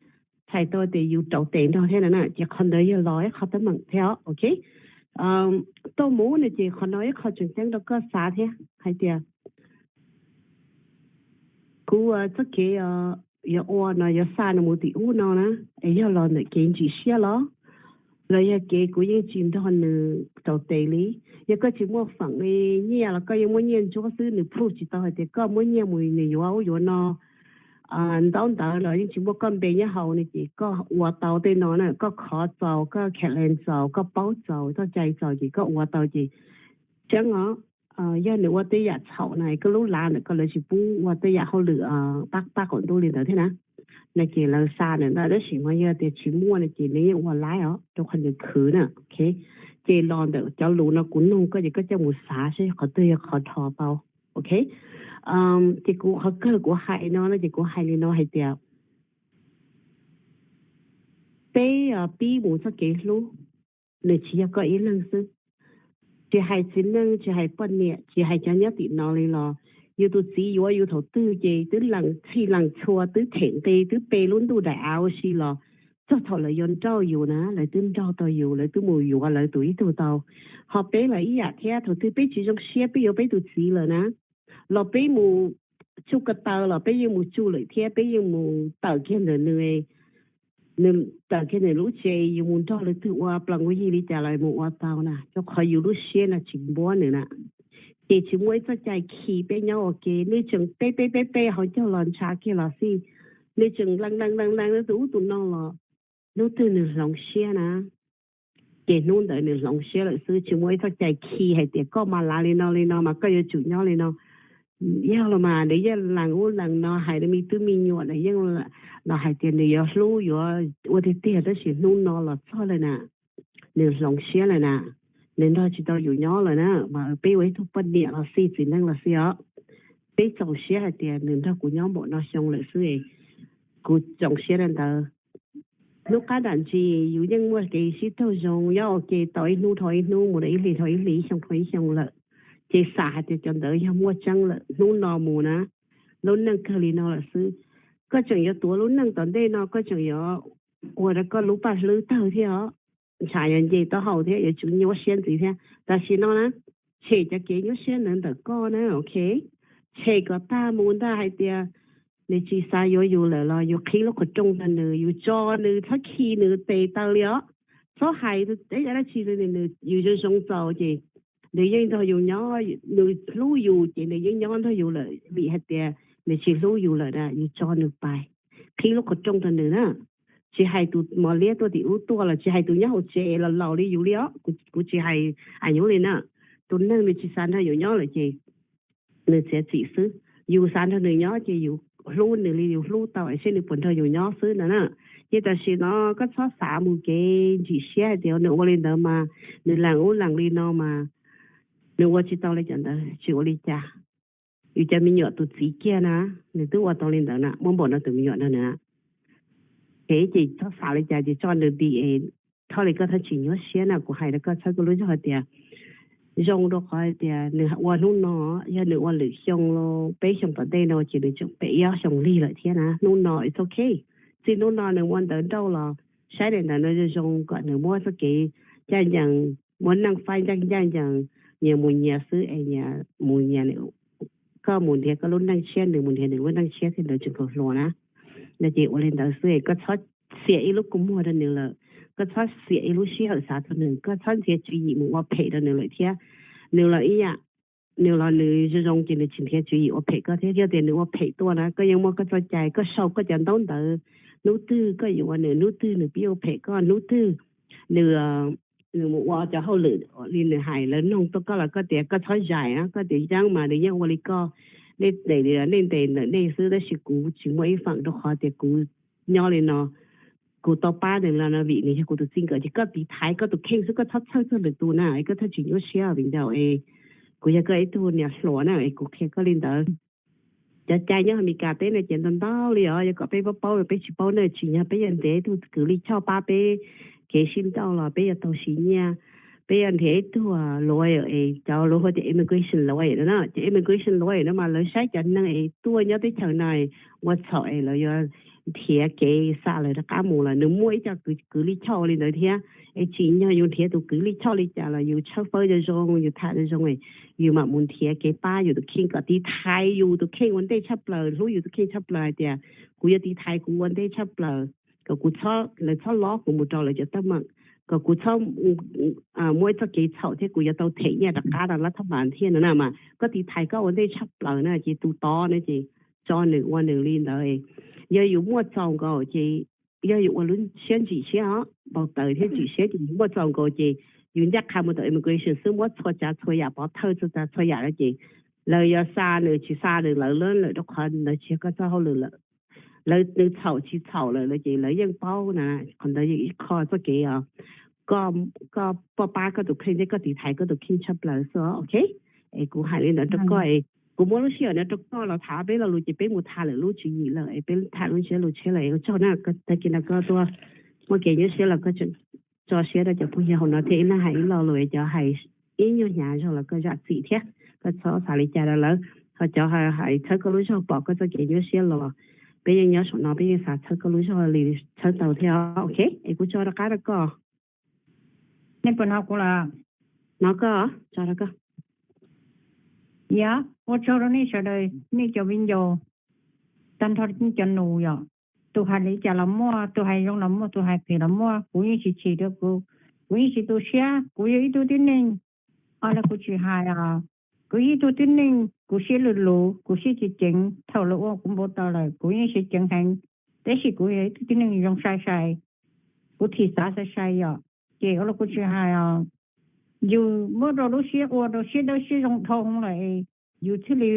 txhais tau tias yus rauv tes nrog thiab na, ces qhov ntawd yog los ib qho teeb meem thiab. Ok, tau mus no ces qhov no ib qho tseem ceeb rau koj xav thiab hais tias kuv txoj kev yuav ua no yuav xa nws mus tim ub no na, es yog los ntawm kev ntsim siab los, los yog kev kuv yeej tsis nrog nws rauv tes li. Yog koj tsis muaj feem li nyiaj los koj yeej muab nyiaj ntsuab xwb, nws proof tsis tau hais tias koj muab nyiaj mus nws yuav ub yuav no, ntaub ntawv los yeej tsis muaj koj npe nyob hauv no ces koj ua tau tej no na, koj khov txaus, koj khav lees txaus, koj paub txaus, txoj cai txaus ces koj ua tau ces tseeb os. Yog nws ua tej yam txhaum na, koj lub lav ntawm koj lawv tsis pub ua tej yam hauj lwm pab pab qaum ntuj li ntawd thiab na, no ces lawv xa ntawm ntawd tab sis mas yog tias tsis muaj no ces nws yeej ua laib os rau qhov nws khwv na. Ok, ces los ntawm cov lus no kuv nug koj ces koj coj mus xav seb qhov twg yog qhov dhos tau. Ok, ces kuv qhov kawg kuv hais no no ces kuv hais li no hais tias peb pib mus txoj kev hlub, nws tsis yog koj ib leeg xwb. Tsis hais txiv neej, tsis hais poj niam, tsis hais cov nyob tim no li los, yus tus txiv yuav yus thaum twg ces twb lees txhij lees txhua, twb them nqi, twb pe lub ntuj daim av ua si los txog thaum lawv yuav nrauj yus na, lawv twb nrauj tau yus, lawv twb mus yuav lawv tus ib tug tau. Ho peb los ib yam thiab, thaum twg peb tsis zoo siab peb yuav peb tus txiv lawm na, los peb mus tsuj ko taw los peb yeej mus tsuj lawm thiab peb yeej mus tawm kiag ntawm nws, nws tawm kiag nws lub tsev, yus mus nrog lwm tus ua plees ua yi li cas los mus ua tau na, rau qhov yus lub siab no tsis npuab nws na. Ces tsis muaj ib txoj cai khi peb nyob ua ke, nej tseem pe pe pe pe hauv caug los ntshav kiag los xij, nej tseem lees lees lees lees tus ub tus no los hnub twg nws hloov siab na, ces hnub ntawd nws hloov siab lawm xwb, tsis muaj ib txoj cai khi hais tias koj mas lav li no li no mas koj yuav tsum nyob li no. Yog los mas nws yeej lees ub lees no hais li me tub me nyuam, nws yeej los hais tias nws yuav hlub yuav ua tiag tiag tab sis hnub no los txog lawm na, nws hloov siab lawm na, nws nrog tsis tau yus nyob lawm na, mas peb ua ib tug poj niam los xij txiv neej los xij os. peb txaus siab hais tias nws nrog kuv nyob npaum no xyoo lawm xwb. Kuv txaus siab rau ntawd. Hnub qab nram ntsis yus yeej muaj kev sib raug zoo nyob ua ke tau ib hnub dhau ib hnub, mus rau ib hlis dhau ib hlis, ib xyoo dhau ib xyoo lawm. Ces xam hais tias cov ntawd yog muaj tseeb lawm, hnub no mus na, lub neej kawg li no lawm xwb. Koj tseem yuav tuav lub neej tom ntej no, koj tseem yuav ua rau koj lub paj hlwb tawg thiab os. Ntshav yuav nce taub hau thiab, yuav tsum nyuaj siab ntxiv thiab. Tam sim no na, tshem cov kev nyuaj siab ntawd ntawm koj na, ok. Tshem kom tag mus ntag. Hais tias nws tsis xav yuav yus lawm los yus qhib lub qhov rooj rau nws, yus tso nws, txhob khi nws tes taw li os. Txhob hais dab tsi li, nws, yus zoo zoo txaus ces nws yeej nrog yus nyob, nws hlub yus ces nws yeej nyob nrog yus lawm. Vim hais tias nws tsis hlub yus lawm na, yus tso nws pais, qhib lub qhov rooj rau nws na. Tsis hais tus mos liab tuaj tim ub tuaj los tsis hais tus nyob hauv tsev los laus li yus li os, kuv tsis hais a nyob li na. Tus neeg nws tsis xav nrog yus nyob lawm ces nws txiav txim xwb. Yus xav nrog nws nyob ces yus hlub nws li yus hlub tau es seb nws puas nrog yus nyob xwb no na. Ces tam sim no koj txhob xav mus kev ntsim siab hais tias nws ua li ntawd mas nws lees ub lees li no mas nws ua tsis tau li cov ntawd, tsis ua li cas. Yus cov me nyuam tus txiv kiag na, nws twb ua tau li ntawd na, muaj npaum no tus me nyuam nrog nws. Ces txhob xav li cas ces tso nws dim es, thiaj li koj thiaj tsis nyuaj siab na. Kuv hais rau koj txhawb koj lub zog hais tias zoo rau qhov hais tias nws ua hnub no, yog nws ua lwm xyoo los peb xyoo tom ntej no ces nws tseem pem ib ob xyoo lig lawm thiab na. Hnub no it's ok, txij hnub no nws ua ntawv nrauj los saib daim ntawv no zoo zoo kom nws muab txoj kev ncaj ncees, muab neej faib ncaj ncaj ncees, nyias mus nyias xwb es nyias mus nyias, koj mus nrhiav koj lub neej tshiab, nws mus nrhiav nws lub neej tshiab thiab lawv tseem hluas hluas na. No ces ua li ntawd xwb es koj txhob xiam ib lub kua muag rau nws lawm, koj txhob xiam ib lub sij hawm xav rau nws, koj txhob nrhiav tswv yim mus ua phem rau nws lawm thiab. Nws los ib yam, nws los nws zoo zoo ces nws tsis nrhiav tswv yim ua phem koj thiab. Yog tias nws ua phem tuaj na, koj yeej muaj koj txoj cai, koj sau koj cov ntaub ntawv, hnub twg koj yuav ua nws, hnub twg nws pib ua phem koj, hnub twg nws nws mus ua cov hauj lwm li nws hais, lawv noog tuaj koj los koj tias koj txhob zais na, koj tias yeej mas nws yeej ua li koj, nej ntes li nej ntes ntawm nej xwb tab sis kuv tsis muaj ib feem rau qhov tias kuv nyob li no, kuv tau pab nws los no vim nws yog kuv tus txij nkawm. Ces koj tiv thaiv koj tus kheej xwb, koj txhob txhawj txog lwm tus na, es koj thiaj tsis nyuaj siab viv ncaus es. Kuv yog koj ib tug niam hluas na es kuv qhia koj li ntawd. Cov cai nyob Amelikas teb no ces ntau ntau li os, yog kom peb paub paub, peb tsis paub na, tsim nyog peb yuav nrhiav ib tug kwv Lij Choj pab peb kev sib nrauj los peb yuav tau siv nyiaj, peb yuav nrhiav ib tug lawyer es cov lawv hu tias immigration lawyer no na. Cov immigration lawyer no mas lawv saib cov neeg es tuaj nyob teb chaws no ua txhaum es lawv yuav nrhiav kev xa lawv rov qab mus los nws muaj ib co kwv Lij Choj li ntawd thiab. Es tsim nyog yus nrhiav tus kwv Lij Choj li cas los yus tshawb fawb zoo zoo, yus tham zoo zoo, yus mam mus nrhiav kev pab yus tus kheej kom tiv thaiv yus tus kheej ua ntej tshaj plaws, hlub yus tus kheej tshaj plaws hais tias kuv yuav tiv thaiv kuv ua ntej tshaj plaws, kom kuv txhob, lawv txhob lob kuv mus rau lawv cov teeb meem, kom kuv txhob muaj ib txoj kev txhaum thiab kuv yuav tau them nyiaj rov qab rau lab thab mas thiab no na. Mas koj tiv thaiv koj ua ntej tshaj plaws na, ces tus tod na ces tso nws ua nws li ntawd. Yog yus muaj txaus nkaus ces, yog yus ua lub siab ntsim siab os, npau taws thiab ntsim siab ces yus muaj txaus nkaus ces yus ncaj qha mus tom immigration xwb, muab txhua tsav txhua yam, pov thawj txhua tsav txhua yam no ces lawv yuav xa nws tsis xa nws lawv lawm, rau qhov ntawd tsis yog koj txoj hauj lwm lawm. Lawv, nws txhaum tsis txhaum lawm ces lawv yeej paub na. Qhov ntawd yog ib qho txoj kev os, koj pab pab koj tus kheej thiab koj tiv thaiv koj tus kheej tshaj plaws xwb, ok. Es kuv hais li ntawd rau koj es kuv muab lub sij hawm no rau koj los tham peb lo lus ces peb mus tham lwm lub tswv yim lawm es peb tham lub ntsiab lus tshiab lawm es ua tsaug na. Tag kis no koj tuaj muaj kev nyuaj siab los koj tseem tso siab rau cov phooj ywg hauv no thiab, ib leeg hais ib lo lus es cov hais ib nyuag hnyav zog los koj zam txim thiab, koj txhob xav li cas rau lawv. Ho cov hais txhawb koj lub zog pom koj txoj kev nyuaj siab los peb yeej nyob saum no, peb yeej xav txhawb koj lub zog li txhawb tau thiab, ok. Es kuv tso rov qab rau koj. Nej puas hnov kuv los? Hnov koj, tso rau koj. Yog, ua tsaug rau nej sawv daws, nej cov viv ncaus, tag nrho nej cov nus yom. Tus hais li cas los muaj, tus hais zoo los muaj, tus hais phem los muaj, kuv yeej tsis chim rau kuv, kuv yeej tsis tu siab. Kuv yog ib tug tib neeg, o, los kuv tsis hais os. Kuv yog ib tug tib neeg, kuv siab luv luv, kuv siab ceev ceev. Thaum lawv ua kuv npau taws lawm kuv yeej siab ceev heev, tab sis kuv yog ib tug tib neeg zoo sai sai, kuv thim xav sai sai yom. Ces ua los kuv tsis hais os, yus muab rau lub siab ua rau siab dawb siab zoo dhau lawm, yus thiaj li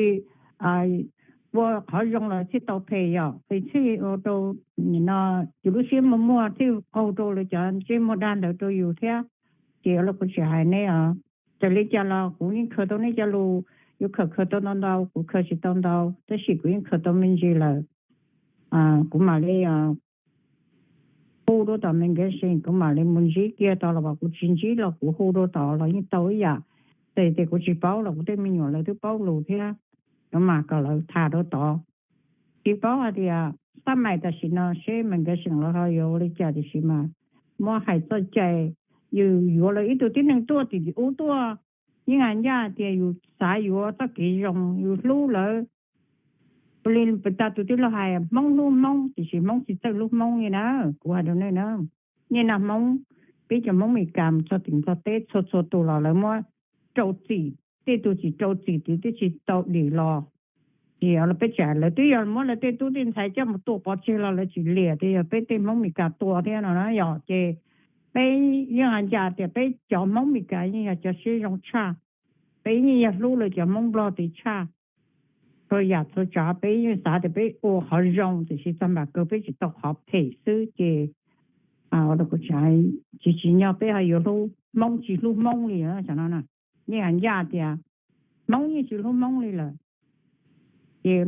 ua qhov zoo los thiaj tau phem yom, es thiaj li ua rau no yus lub siab muag muag thiaj qaug rau lawv cov ntsej muag dag ntawd rau yus thiab. Ces ua los kuv tsis hais nej os, txawm li cas los kuv yeej khaws tau nej cov lus, yuav khaws khaws tau ntau ntau, kuv khaws tsis tau ntau, tab sis kuv yeej khaws tau me ntsis lawm. Kuv mam li hu rau tom me nkawd seem, kuv mam li mus ntsib kiag tod los as kuv tsis ntsib los kuv hu rau tod los yeej tau ib yam. Ces tias kuv tsis paub los kuv tej me nyuam lawv twb paub lus thiab, kuv mam kom lawv tham rau tod. Tsis paub hais tias xab mais tam sim no seb me nkawd seem los ho yuav ua li cas, tiam sis mas muab hais txoj cai, yus yuav lawv ib tug tib neeg tuaj tim ub tuaj, yeej hais ncaj tias yus xav yuav txoj kev zoo, yus hlub lawv. Ua li pes tas tus tij laug hais, Hmoob hlub Hmoob, tiam sis Hmoob tsis txawj hlub Hmoob li na. Kuv hais rau nej na, niaj hnub no Hmoob, peb cov Hmoob Meskas mus txog tim Nplog teb txhua txhua tus los lawv muab rau txim, tej tug tsis rau txim twb tsis tau dim los. Ces peb tsam lawv twb yog muab lawv tej tub tej ntxhais coj mus tua pov tseg los lawv tsis liam tias yog peb tej Hmoob Meskas tua thiab no na yom. Ces peb yeej hais ncaj tias peb cov Hmoob Meskas yeej yog cov siab zoo tshaj, peb yeej yog hlub lawv cov Hmoob Nplog tid tshaj. Txhua yam txhua tsav peb yeej xav tias peb ua qhov zoo, tiam sis txog npam kawg peb tsis tau qhov phem xwb ces tsis tsim nyog peb ho yuav hlub Hmoob tsis hlub Hmoob li no. Nej hais ncaj tias Hmoob yeej tsis hlub Hmoob li lawm. Ces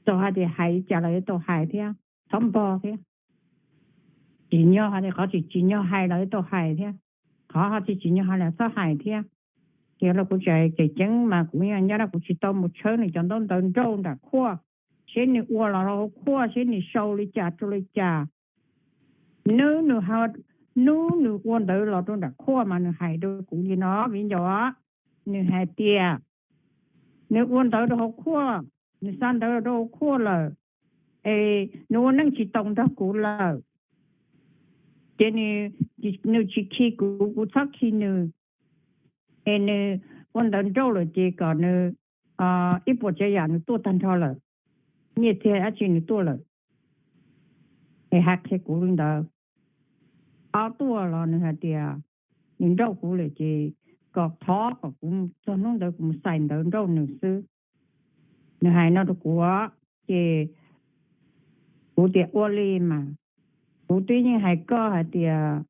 txawm hais tias hais li cas los yuav tau hais thiab, txhob npog thiab. Tsim nyog hais tias qhov tsis tsim nyog hais los yuav tau hais thiab, qhov ho tsis tsim nyog hais los txhob hais thiab. Ces los kuv tseem ceev ceev mas kuv nyob no kuv tsis tau mus tshawb nws cov ntaub ntawv nrauj nram khuaj, seb nws ua los rau hauv khuaj, seb nws sau li cas rau li cas. Hnub nws, hnub nws ua ntawv los rau nram khuaj mas nws hais rau kuv li no, viv ncaus, nws hais tias nws ua ntawv rau hauv khuaj, nws xa ntawv rau hauv khuaj lawm, es nws ua neej tsis tau nrog kuv lawm, ces nws tsis khi kuv, kuv txhob khi nws. Es nws ua ntawv nrauj lawm ces kom nws ib puas tsav yam nws tuaj tag nrho lawm, nyiaj txiag dab tsi nws tuaj lawm. Es hais qhia kuv li ntawd. Ob tuaj los nws hais tias nws nrauj kuv lawm ces kom thov kom kuv txog hnub ntawd kuv mus xais ntawv nrauj nws xwb. Nws hais no rau kuv, ces kuv tias ua li mas, kuv twb yeej hais koj hais tias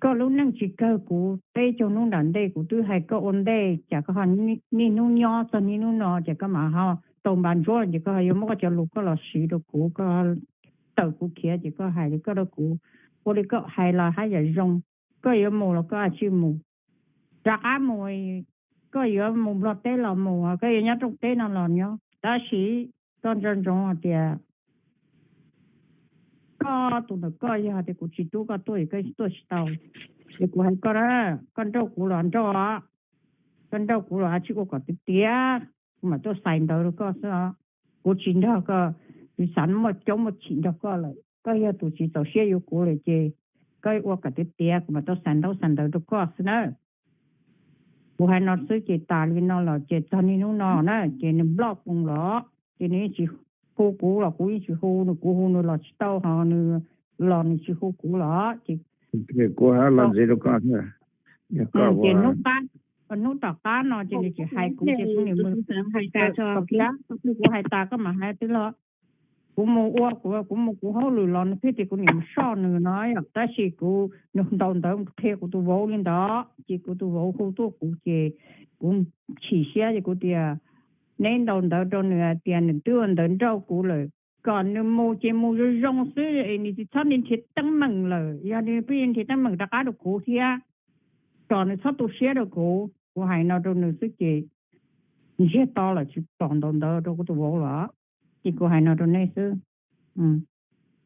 koj lub neej tsis kawg kuv, peb caug hnub nram ntej kuv twb hais koj ua ntej, cas koj ho niaj hnub nyob txog niaj hnub no ces koj mam ho tau npaj ntsuab ces koj ho yuav muab koj cov lus koj los siv rau kuv, koj tawm kuv khiav ces koj hais li koj rau kuv, ua li koj hais los haj yam zoo. Koj yuav mus los koj tsis mus, rov qab mus, koj yuav mus Nplog teb los mus, koj yuav nyob rooj teb no los nyob, tab sis koj nco ntsoov hais tias koj tus ntawm koj yog hais tias kuv tsis rub koj tuaj es koj tuaj tsis tau. Es kuv hais koj, koj nrauj kuv los nrauj, koj nrauj kuv los tsis ua kom tiav tiav, kuv mam tuaj xais ntawv rau koj xwb os. Kuv tsis nrog koj, tsis xav muaj coob muaj chim nrog koj lawm. Koj yog tus tsis txaus siab yuav kuv lawm ces koj ua kom tiav tiav kuv mam tuaj xais ntaub xais ntawv rau koj xwb na. Kuv hais no xwb ces tas li no los ces txog niaj hnub no na ces nws block kuv los, ces nws yeej tsis hu kuv los kuv yeej tsis hu nws, kuv hu nws los tsis tau, ho nws los nws tsis hu kuv los ces kuv hab los ntxiv rau koj. Ces hnub tom qab no ces nws tsis hais kuv ces kuv niam mus hais tas, kuv hais tas koj mam hais twb los. Kuv mus ua kuv, kuv mus kuv hauj lwm los nws pheej tias kuv niam mus soj nws no yom, tab sis kuv, nws ntaus ntawv qhia kuv tus vauv li ntawd ces kuv tus vauv hu tuaj kuv ces kuv chim siab ces kuv tias, neb ntaus ntawv rau nws hais tias nws twb ua ntawv nrauj kuv lawm, kom nws mus ces mus zoo zoo xwb es nws tsis txhob nrhiav teeb meem lawm, yog nws pheej nrhiav teeb meem rov qab rau kuv thiab, kom nws txhob tu siab rau kuv. Kuv hais no rau nws xwb ces ntsiag to lawm tsis pom ntaus ntawv rau kuv tus vauv lawm. Ces kuv hais no rau nej xwb.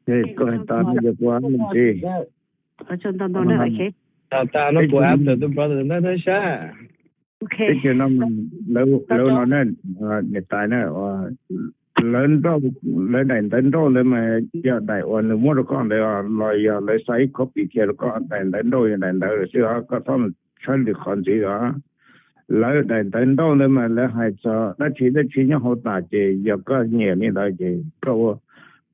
Teb chaws no, lawv no ne, niam tais na, lawv nrauj, lawv daim ntawv nrauj ntawd mas yog daim uas nws muab rau koj ntawd los yog lawv xa ib copy kiag rau koj? Daim ntawv nrauj yog daim ntawv lawm xwb os, koj txhob mus tshawb lwm qhov ntxiv os. Lawv daim ntawv nrauj ntawd mas lawv hais txog dab tsi dab tsi nyob hauv tas ces yog koj nyiam li ntawd ces koj ua,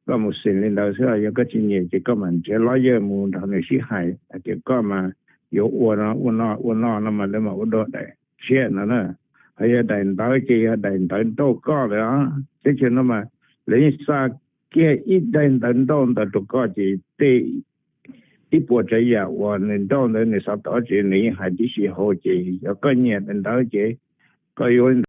koj mus xim li ntawd xwb, yog koj tsis nyiam ces koj mam nrhiav lawyer mus nrog nws sib hais hais tias koj mas yuav ua no ua no ua no no mas lawv mam ua dua daim tshiab no na. Ho yog daim ntawv ces yog daim ntawv nrauj koj lawm os. Teb chaws no mas lawv yeej xa kiag ib daim ntawv nrauj ntawd rau koj ces tej ib puas tsav yam uas nws nrauj ntawd nws xav tau dab tsi nws yeej hais tib si hauv ces yog koj nyiam daim ntawv ces koj yuav